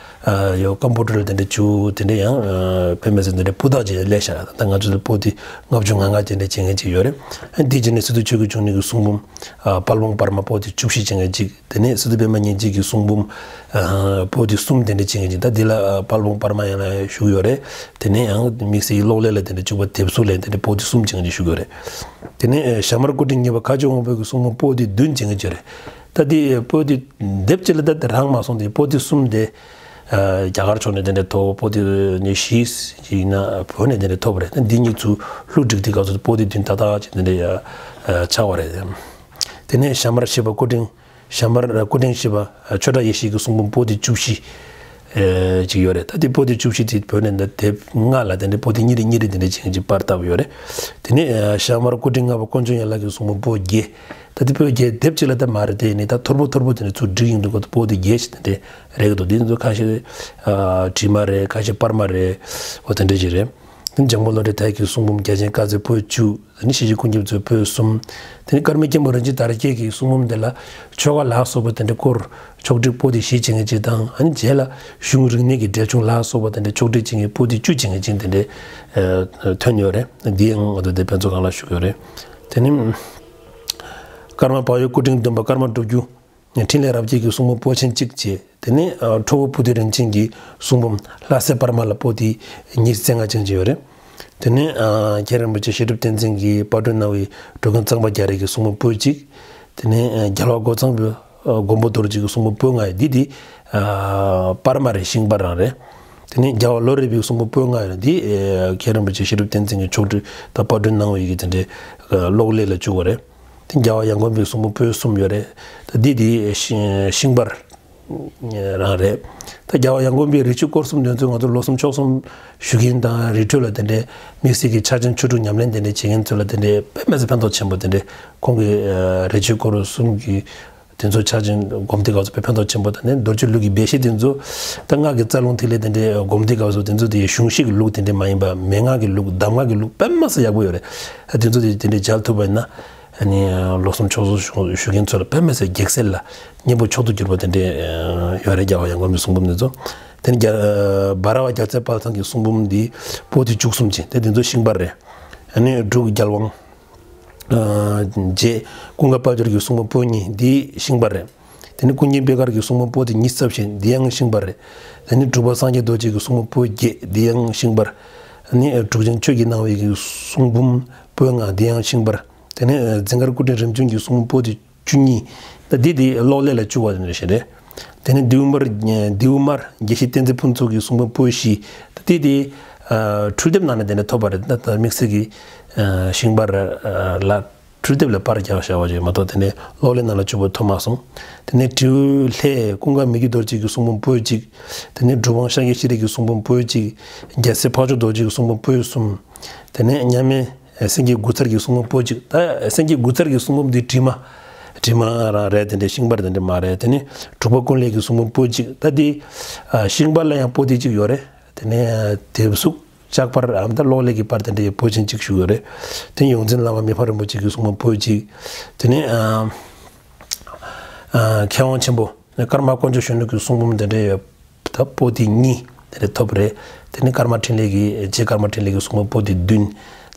ཨ། ཡོ་ཀམ་པུ་ཊར་དེ་འདྲ་བཅུག་དེ་འདྲ་ཡང་ཨ། དཔེ་མི་སྲིད་དེ་འདྲ་སྤུས་དག་ཅིག་སླེབས་ཤག་ད་ང་ཚོ་ལ་པོ་ཏི་ལྔ་བཅུ་ང་ལྔ་དེ་འདྲ་བྱེད་མཁན་ཅིག་ཡོད་རེད། འདི་རྗེས་ནས་སི་ཏུ་ཆོས་ཀྱི་འབྱུང་གནས་ཀྱི་གསུང་འབུམ་ཨ། དཔལ་སྤུངས་པར་མ་པོ་ཏི་བཅུ་བཞི་བྱེད་མཁན་ཅིག་དེ་ནས་སི་ཏུ་པད་མ་སྙིང་རྗེ་གི་གསུང་འབུམ་ཨ། པོ་ཏི་གསུམ་དེ་འདྲ་བྱེད་མཁན་ཅིག་ད་འདི་ལ་ཨ། དཔལ་སྤུངས་པར་མ་ཡང་ལ་བཞུགས་ཡོད་རེད། དེ་ནས་ཡང་དམིགས་བསལ་གྱི་གློག་ཀླད་ལ་དེ་འདྲ་བཅུག་པ་དེབ་གཟུགས་ལ་དེ་འདྲ་པོ་ཏི་གསུམ་བྱེད་མཁན་ཅིག་བཞུགས་ཡོད་རེད། དེ་ནས་ཨ། ཞྭ་དམར་སྐུ་ཕྲེང་གཉིས་པ་མཁའ་སྤྱོད་དབང་པོ་གི་གསུང་འབུམ་པོ་ཏི་བདུན་བྱེད་མཁན་ཅིག་རེད། ད་འདི་པོ་ཏི་དེབ་ཅིག་ལ་ད་དེ་རང་མ་སོང་སྟེ་པོ་ཏི་གསུམ་དེ་ཨ། རྒྱ་གར་ཕྱོགས་ནས་དེ་འདྲ་ཐོབ། པོ་ཏི་ནི་བཞི་ཡིན་ན་བོད་ནས་དེ་འདྲ་ཐོབ་པ་རེད། ད་འདི་གཉིས་ཚུར་བསླུ་བསྒྲིགས་དེ་ག་ཚོད་པོ་ཏི་བདུན་ཏག་ཏག་ཅིག་དེ་འདྲ་ཡ་ཨ། ཆགས་པ་རེད། དེ་ནས་ཞྭ་དམར་བཞི་པ་སྐུ་ཕྲེང་ཞྭ་དམར་སྐུ་ཕྲེང་བཞི་པ་ཆོས་གྲགས་ཡེ་ཤེས་ཀྱི་གསུང་འབུམ་པོ་ཏི་བཅུ་བཞི་ཨེ། ཅིག་ཡོད་རེད། ད་དེ་པོ་ཏི་བཅུ་བཞི་དེ་བོད་ནས་ད་དེབ་ལྔ་ལ་དེ་འདྲ་པོ་ཏི་གཉིས་རེ་གཉིས་རེ་དེ་འདྲ་བྱེད་མཁན་ཅིག་པར་བཏབ་ཡོད་རེད། དེ་ནས་ཨ། ཞྭ་དམར་སྐུ་ཕྲེང་ལྔ་པ་དཀོན་མཆོག་ཡན་ལག་གི་གསུང་འབུམ་པོ་བརྒྱད། ད་དེ་པོ་བརྒྱད་དེབ་ཅིག་ལ་ད་མ་རེད། དེ་ནི་ད་ཐོར་བུ་ཐོར་བུ་དེ་འདྲ་ཚུར་བསྒྲིགས་ཡོང་དུས་སྐབས་སུ་པོ་ཏི་བརྒྱད་ཅིག་དེ་འདྲ་རེད་འདུག་དེ་ཚོ་ཁ་ཤས་ཨ། བྲིས་མ་རེད། ཁ་ཤས་པར་མ་རེད། འོ་དེ་འདྲ་ཅིག་རེད། དེ་ནས་འཇམ་མགོན་བློ་གྲོས་དར་གྱི་གསུང་འབུམ་རྒྱ་ཆེན་བཀའ་སྩལ་པོད་བཅུ། དེ་ནས་ཤེར་ཕྱིན་ཀུན་ཁྱབ་མཛོད་པོད་གསུམ། དེ་ནས་ཀརྨ་མཁན་པོ་རིན་ཆེན་དར་རྒྱས་ཀྱི་གསུང་འབུམ་དེ་ལ་ཆོ་ག་ལ་སོགས་པ་དེ་འདྲ་སྐོར་ཕྱོགས་བསྒྲིགས་པོ་ཏི་བཞི་བྱེད་མཁན་ཅིག་དང་། ཨ་ནི་རྗེས་ལ་གཞུང་རིག་གནས་ཀྱི་འགྲེལ་ཆུང་ལ་སོགས་པ་དེ་འདྲ་ཕྱོགས་བསྒྲིགས་བྱེད་མཁན་པོ་ཏི་བཅུ་བྱེད་མཁན་ཅིག་དེ་འདྲ་ཨ། ཐོན་ཡོད་རེད། འདི་ཡང་ང་ཚོ་འདི་དཔེ་མཛོད་ཁང་ལ་བཞུགས་ཡོད་རེད། དེ་ནས་ཀརྨ་བག་ཡོད་སྐུ་ཕྲེང་བདུན་པ་ཀརྨ་སྒྲུབ་རྒྱུ། འཕྲིན་ལས་རབ་རྒྱས་ཀྱི་གསུང་འབུམ་པོད་ཆེན་གཅིག་བྱས། དེ་ནས་ཨ། ཁྲོ་བོ་བུ་སྟོན་རིན་ཆེན་གྱི་གསུང་འབུམ་ལྷ་སྲས་པར་མ་ལ་པོ་ཏི་ཉི་ཤུ་རྩ་ལྔ་ཅན་ཅིག་ཡོད་རེད། དེ་ནས་ཨ། མཁན་རིན་པོ་ཆེ་བཤད་སྒྲུབ་བསྟན་འཛིན་གྱིས་པར་སྐྲུན་གནང་བའི་འགྲོ་མགོན་གཙང་པ་རྒྱ་རས་ཀྱི་གསུང་འབུམ་པོད་གཅིག། དེ་ནས་ཨ། རྒྱལ་བ་རྒོད་ཚང་པའི་ཨ། མགོན་པོ་རྡོ་རྗེ་ཀྱི་གསུང་འབུམ་པོད་ལྔ་ཡོད། འདི་འདི་ཨ། པར་མ་རེད། ཤིང་པར་རང་རེད། དེ་ནས་རྒྱལ་བ་ལོ་རས་པའི་གསུང་འབུམ་པོད་ལྔ་ཡོད་རེད། འདི་ཨེ་མཁན་རིན་པོ་ཆེ་ཤེས་རབ་བསྟན་འཛིན་གྱིས་ཕྱོགས་སྒྲིག་དང་པར་སྐྲུན་གནང་བའི་གི་དེ་འདྲའི་ཨེ་གློག་ཀླད་ལ་བཅུག་པ་རེད། དེ་རྒྱལ་བ་ཡང་དགོན་པའི་གསུང་འབུམ་པོད་གསུམ་ཡོད་རེད། ད་འདི་དེ་ཤིང་ཤིང་པར་རང་རེད། ད་རྒྱལ་བ་ཡང་དགོན་པའི་རི་ཆུ་སྐོར་གསུམ་དེ་ཚོ་ང་ཚོ་ལོ་གསུམ་ཕྱོགས་གསུམ་བཞུགས་མཁན་དང་རི་ཁྲོད་ལ་དེ་འདྲའི་དམིགས་བསལ་གྱི་ཕྱག་ཆེན་ཆོས་དྲུག་ཉམས་ལེན་དེ་འདྲའི་བྱེད་མཁན་ཚོ་ལ་དེ་འདྲའི་དཔེ་མི་སྲིད་ཕན་ཐོགས་ཆེན་པོ། དེ་འདྲའི་ཁོང་གི་ཨ་རི་ཆུ་སྐོར་གསུམ་གྱི་དེ་ཚོ་ཕྱག་ཆེན་སྒོམ་དེ་ག་ཚོ་དཔེ་ཕན་ཐོགས་ཆེན་པོ་དང་ནི་མདོ་རྒྱུད་ལུགས་ཀྱི་སྦས་བཤད་དེ་ཚོ། ད་སྔགས་ཀྱི་རྩ་རླུང་ཐིག་ལེ་དེ་འདྲའི་སྒོམ་དེ་ག་ཚོ་དེ་ཚོ་དེ་གཞུང་བཤད་ཀྱི་ལུགས་དེ་འདྲའི་མ་ཡིན་པ་མན་ངག་གི་ལུགས་གདམས་ངག་གི་ལུགས་དཔེ་མི་སྲིད་ཡག་པོ་ཡོད་རེད། ད་དེ་ཚོ་དེ་དེ་འདྲའི་མཇལ་ཐུབ་པ་ཡིན་ན། ཨ་ནི་ལོ་གསུམ་ཕྱོགས་གསུམ་བཞུགས་བཞུགས་མཁན་ཚོ་ལ་དཔེ་མི་སྲིད་གེགས་སེལ་ལ་གཉེན་པོ་མཆོག་ཏུ་གྱུར་པ་དེ་འདྲའི་ཡོད་རེད། རྒྱལ་བ་ཡང་དགོན་པའི་གསུང་འབུམ་དེ་ཚོ། དེ་ནི་རྒྱ་འབའ་ར་བ་རྒྱལ་རྩེ་དཔལ་ཚང་གི་གསུང་འབུམ་འདི་པོ་ཏི་བཅུ་གསུམ་ཅན་དེ་དེ་ཚོ་ཤིང་པར་རེད། ཨ་ནི་འབྲུག་རྒྱལ་དབང་རྗེ་ཀུན་དགའ་དཔལ་འབྱོར་གྱི་གསུང་འབུམ་པོད་གཉིས་འདི་ཤིང་པར་རེད། དེ་ནི་ཀུན་མཁྱེན་པད་དཀར་གྱི་གསུང་འབུམ་པོ་ཏི་ཉི་ཤུ་རྩ་བཞི་འདི་ཡང་ཤིང་པར་རེད། དེ་ནི་འབྲུག་པ་སངས་རྒྱས་རྡོ་རྗེ་གི་གསུང་འབུམ་པོད་བརྒྱད་འདི་ཡང་ཤིང་པར། ཨ་ནི་འབྲུག་ཆེན་ཆོས་ཀྱི་སྣང་བའི་གི་གསུང་འབུམ་པོད་ལྔ་འདི་ཡང་ཤིང་པར། དེ་ནས་འཛིན་མཁར་སྐུ་ཕྲེང་རིམ་བྱོན་གྱི་གསུང་འབུམ་པོ་ཏི་བཅུ་གཉིས། ད་འདི་དེ་གློག་ཀླད་ལ་བཅུག་པ་དེ་འདྲ་ཞིག་རེད། དེ་ནས་མདེའུ་དམར་མདེའུ་དམར་དགེ་བཤེས་བསྟན་འཛིན་ཕུན་ཚོགས་ཀྱི་གསུང་འབུམ་པོད་བཞི། ད་འདི་དེ་ཨ་འཕྲུལ་དེབ་ནང་ནས་དེ་འདྲ་ཐོབ་པ་རེད། ད་ད་དམིགས་བསལ་གྱི་ཨ་ཤིང་པར་ཨ་ལ་འཕྲུལ་དེབ་ལ་པར་རྒྱག་བྱ་བ་ཞིག་མ་གཏོགས་དེ་འདྲ་གློག་ཀླད་ནང་ལ་བཅུག་པ་ཐོབ་མ་སོང་། དེ་ནས་དྲིལ་བུ་ལྷས་ཀུན་དགའ་མི་བསྐྱོད་རྡོ་རྗེ་གི་གསུང་འབུམ་པོད་གཅིག། དེ་ནས་གྲུབ་དབང་ཤཱཀྱ་ཤྲཱི་ཡི་གི་གསུང་འབུམ་པོད་གཅིག། རྒྱལ་སྲས་འཕགས་མཆོག་རྡོ་རྗེ་གི་གསུང་འབུམ་པོད་གསུམ། དེ་ནས་མཉམ་མེད་སེང་གེ་དགུ་ཚར་གྱི་གསུང་འབུམ་པོད་གཅིག། ད་སེང་གེ་དགུ་ཚར་གྱི་གསུང་འབུམ་འདི་དྲི་མ། དྲི་མ་རང་རེད། དེ་འདྲའི་ཤིང་པར་དེ་འདྲ་མ་རེད། དེ་ནས་འབྲུག་པ་ཀུན་ལེགས་ཀྱི་གསུང་འབུམ་པོད་གཅིག། ད་འདི་ཨ་ཤིང་པར་ལ་ཡང་པོ་ཏི་གཅིག་ཡོད་རེད། དེ་ནས་དེབ་གཟུགས་ལྕགས་པར་ཨམ་ད་གློག་ཀླད་ཀྱི་པར་དེ་འདྲའི་པོད་ཆེན་གཅིག་བཞུགས་ཡོད་རེད། དེ་ནས་ཡོངས་འཛིན་བླ་མ་མི་ཕམ་རིན་པོ་ཆེ་གི་གསུང་འབུམ་པོད་གཅིག། དེ་ནས་ཨ་ཨ་མཁས་དབང་ཆེན་པོ་ཀརྨ་དཀོན་མཆོག་གཞོན་ནུ་གི་གསུང་འབུམ་དེ་འདྲའི་ད་པོ་ཏི་གཉིས་དེ་འདྲ་ཐོབ་པ་རེད། དེ་ནས་ཀརྨ་འཕྲིན་ལས་ཀྱི་རྗེ་ཀརྨ་འཕྲིན་ལས་ཀྱི་གསུང་འབུམ་པོ་ཏི་བདུན།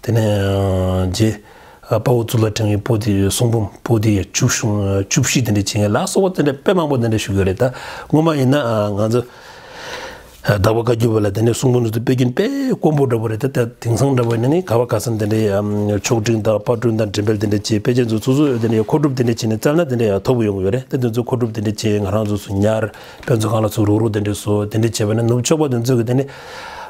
དེ་ནས་རྗེ་དཔའ་བོ་གཙུག་ལག་ཕྲེང་བའི་པོ་ཏི་གསུང་འབུམ་པོ་ཏི་བཅུ་བཅུ་བཞི་དེ་འདྲ་བྱེད་མཁན་ལ་སོགས་པ་དེ་འདྲ་དཔེ་མང་པོ་དེ་འདྲ་བཞུགས་ཡོད་རེད། ད་ངོ་མ་ཡིན་ན་ང་ཚོ་དྭགས་པོ་བཀའ་བརྒྱུད་པ་ལ་དེ་འདྲའི་གསུང་འབུམ་དེ་ཚོ་སྤེལ་རྒྱུན་དཔེ་དཀོན་པོ་འདྲ་པོ་རེད། ད་ད་དེང་སང་འདྲ་པོ་ཡིན་ན་ནི་ག་བ་ག་ས་དེ་འདྲའི་ཨམ་ཕྱོགས་སྒྲིག་དང་པར་སྐྲུན་དང་འགྲེམས་སྤེལ་དེ་འདྲ་བྱས། དཔེ་ཆ་ཚོ་སོ་སོས་དེ་འདྲའི་མཁོ་སྒྲུབ་དེ་འདྲ་བྱས་ནས་བཙལ་ན་དེ་འདྲ་ཡང་ཐོབ་ཡོང་གི་ཡོད་རེད། ད་དེ་ཚོ་མཁོ་སྒྲུབ་དེ་འདྲ་བྱས་ང་རང་ཚོ་སུ་ཉར་དཔེ་མཛོད་ཁང་ལ་ཚུར་རུག་རུག་དེ་འདྲ་བཟོ་དེ་འདྲ་བྱས་པ་ན་ནུབ་ཕྱོགས་པ་དེ་ཚོ་གི་དེ་འདྲ་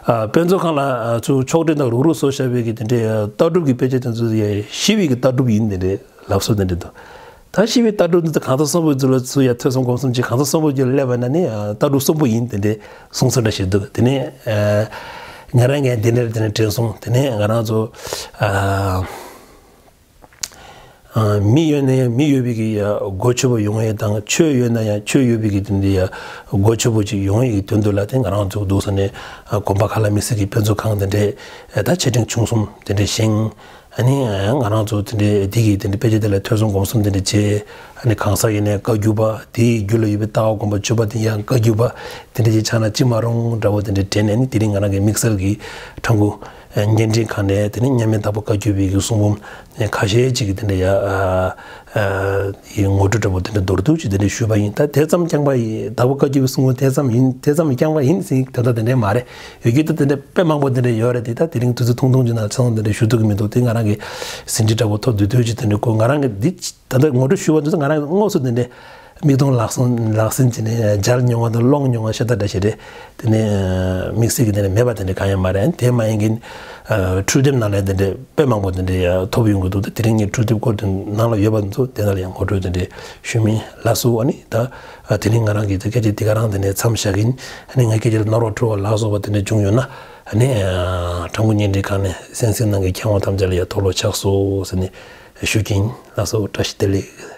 ཨ་དཔེ་མཛོད་ཁང་ལ་ཨ་ཚུར་ཕྱོགས་སྒྲིག་དང་རུག་རུག་བཟོ་བཞག་པའི་གི་དེ་འདྲའི་ཨ་ལྟ་གྲུབ་ཀྱི་དཔེ་ཆ་དེ་ཚོ་ཡང་ཤི་བའི་གི་ལྟ་གྲུབ་ཡིན་དེ་འདྲའི་ལབ་སྲོལ་དེ་འདྲ་འདུག་ད་ཤི་བའི་ལྟ་གྲུབ་འདི་ཚོ་གང་ཟག་གསོན་པོ་ཚོ་ལ་ཚུར་ཡང་ཐོས་བསམ་སྒོམ་གསུམ་བྱས། གང་ཟག་གསོན་པོ་ཚོ་ལ་སླེབས་པ་ན་ནི་ཨ་ལྟ་གྲུབ་གསོན་པོ་ཡིན་དེ་འདྲའི་གསུང་ས་འདྲ་ཞིག་འདུག་དེ་ནས་ཨ་ང་རང་གིས་འདི་འདྲ་དེ་འདྲ་དྲན་སོང་། དེ་ནས་ང་རང་ཚོ་ཨ་ཨ་མི་ཡོད་ན་ཡང་མི་ཡོད་པའི་གི་ཡ་སྒོ་ཕྱུག་པོ་ཡོང་ཡས་དང་། ཆོས་ཡོད་ན་ཡང་ཆོས་ཡོད་པའི་གི་དེ་འདྲའི་ཡ་སྒོ་ཕྱུག་པོ་ཅིག་ཡོང་ཡས་ཀྱི་དོན་དུ་ལ་དེ་ང་རང་ཚོ་འདུག་ས་ནས་ཨ་དགོན་པ་ཁག་ལ་དམིགས་བསལ་གྱི་དཔེ་མཛོད་ཁང་དེ་འདྲའི་ཨ་ད་ཆེ་འབྲིང་ཆུང་གསུམ་དེ་འདྲའི་བཞེངས། ཨ་ནི་ང་རང་ཚོ་དེ་འདྲའི་འདི་གི་དེ་འདྲའི་དཔེ་ཆ་དེ་ལ་ཐོས་བསམ་སྒོམ་གསུམ་དེ་འདྲ་བྱས། ཨ་ནི་གང་ཟག་ཡིན་ནའི་བཀའ་བརྒྱུད་པ། དེའི་རྒྱུད་ལ་ཡོད་པའི་ལྟ་བ་སྒོམ་པ་སྤྱོད་པ་དེ་ཡང་བཀའ་བརྒྱུད་པ་དེ་འདྲ་ཅིག་ཆགས་ན་ཅི་མ་རུང་འདྲ་བོ་དེ་འདྲ་དྲན་ནས། ཨ་ནི་དེ་རིང་ང་རང་གི་དམིགས་བསལ་གྱི་ཁྲ་འགུ་བརྙན་འཕྲིན་ཁང་ནས་དེ་ནི་མཉམ་མེད་དྭགས་པོ་བཀའ་བརྒྱུད་པའི་གི་གསུང་འབུམ་ཁ་ཤས་ཅིག་གི་དེ་འདྲ་ཡ་ཨ་ཨ་ཡི་ངོ་སྤྲོད་འདྲ་བོ་དེ་འདྲ་མདོར་བསྡུས་ཅིག་དེ་འདྲ་ཞུས་པ་ཡིན། ད་དེ་ཙམ་རྐྱང་པ་ཡིན། དྭགས་པོ་བཀའ་བརྒྱུད་པའི་གསུང་འབུམ་དེ་ཙམ་ཡིན། དེ་ཙམ་རྐྱང་པ་ཡིན་ཟེར་དོན་དག་དེ་འདྲ་མ་རེད། ཡོད་རྒྱུ་ད་དེ་འདྲ་དཔེ་མང་པོ་དེ་འདྲ་ཡོད་རེད། དེ་ད་དེ་རིང་དུས་ཚོད་ཐུང་ཐུང་ཅིག་ནང་ཆ་ཚང་དེ་འདྲ་ཞུ་ཐུབ་ཀྱི་མི་འདུག་དེ་ང་རང་གི་ཟིན་བྲིས་འདྲ་བོ་ཐོབ་དུས་དུས་ཅིག་དེ་འདྲ་ཁོ་ང་རང་གི་འདི་ད་ལྟ་ངོ་སྤྲོད་ཞུ་བ་འདི་ཚོ་ང་རང་དངོས་སུ་དེ་འདྲ་མིག་མཐོང་ལག་ཟིན་ལག་ཟིན་བྱས་ནས་མཇལ་མྱོང་བ་དང་ཀློག་མྱོང་བ་ཤ་སྟག་འདྲ་ཞིག་རེད། དེ་ནས་དམིགས་བསལ་གྱི་དེ་འདྲ་མེད་པ་དེ་འདྲ་གང་ཡང་མ་རེད། དེ་མ་ཡིན་གྱི་འཕྲུལ་དེབ་ནང་ལ་དེ་འདྲ་དཔེ་མང་པོ་དེ་འདྲ་ཐོབ་ཡོང་གི་འདུག་ད་དེ་རིང་ངས་འཕྲུལ་དེབ་སྐོར་དེ་ནང་ལ་ཡོད་པ་ཚོ་དེ་ནང་ལ་ཡང་ངོ་སྤྲོད་དེ་འདྲ་ཞུ་མིན་ལགས་སོ། ཨ་ནི་ད་དེ་རིང་ང་རང་གི་དེ་སྐད་ཆ་འདི་ག་རང་དེ་ནས་མཚམས་བཞག་གིན། ཨ་ནི་ངའི་སྐད་ཆ་ལ་རྣ་རོགས་འཁྲུལ་བ་ལ་སོགས་པ་དེ་འདྲ་བྱུང་ཡོད་ན། ཨ་ནི་ཁྲ་འགུ་བརྙན་འཕྲིན་ཁང་ནས་གསན་གཟིགས་གནང་མཁན་མཁས་དབང་ཐམས་ཅད་ལ་ཡང་མཐོལ་ལོ་ཕྱག་སོ་ཟེར་ནས་ཞུ་གིན་ལགས་སོ། བཀྲ་ཤིས་བདེ་ལེགས།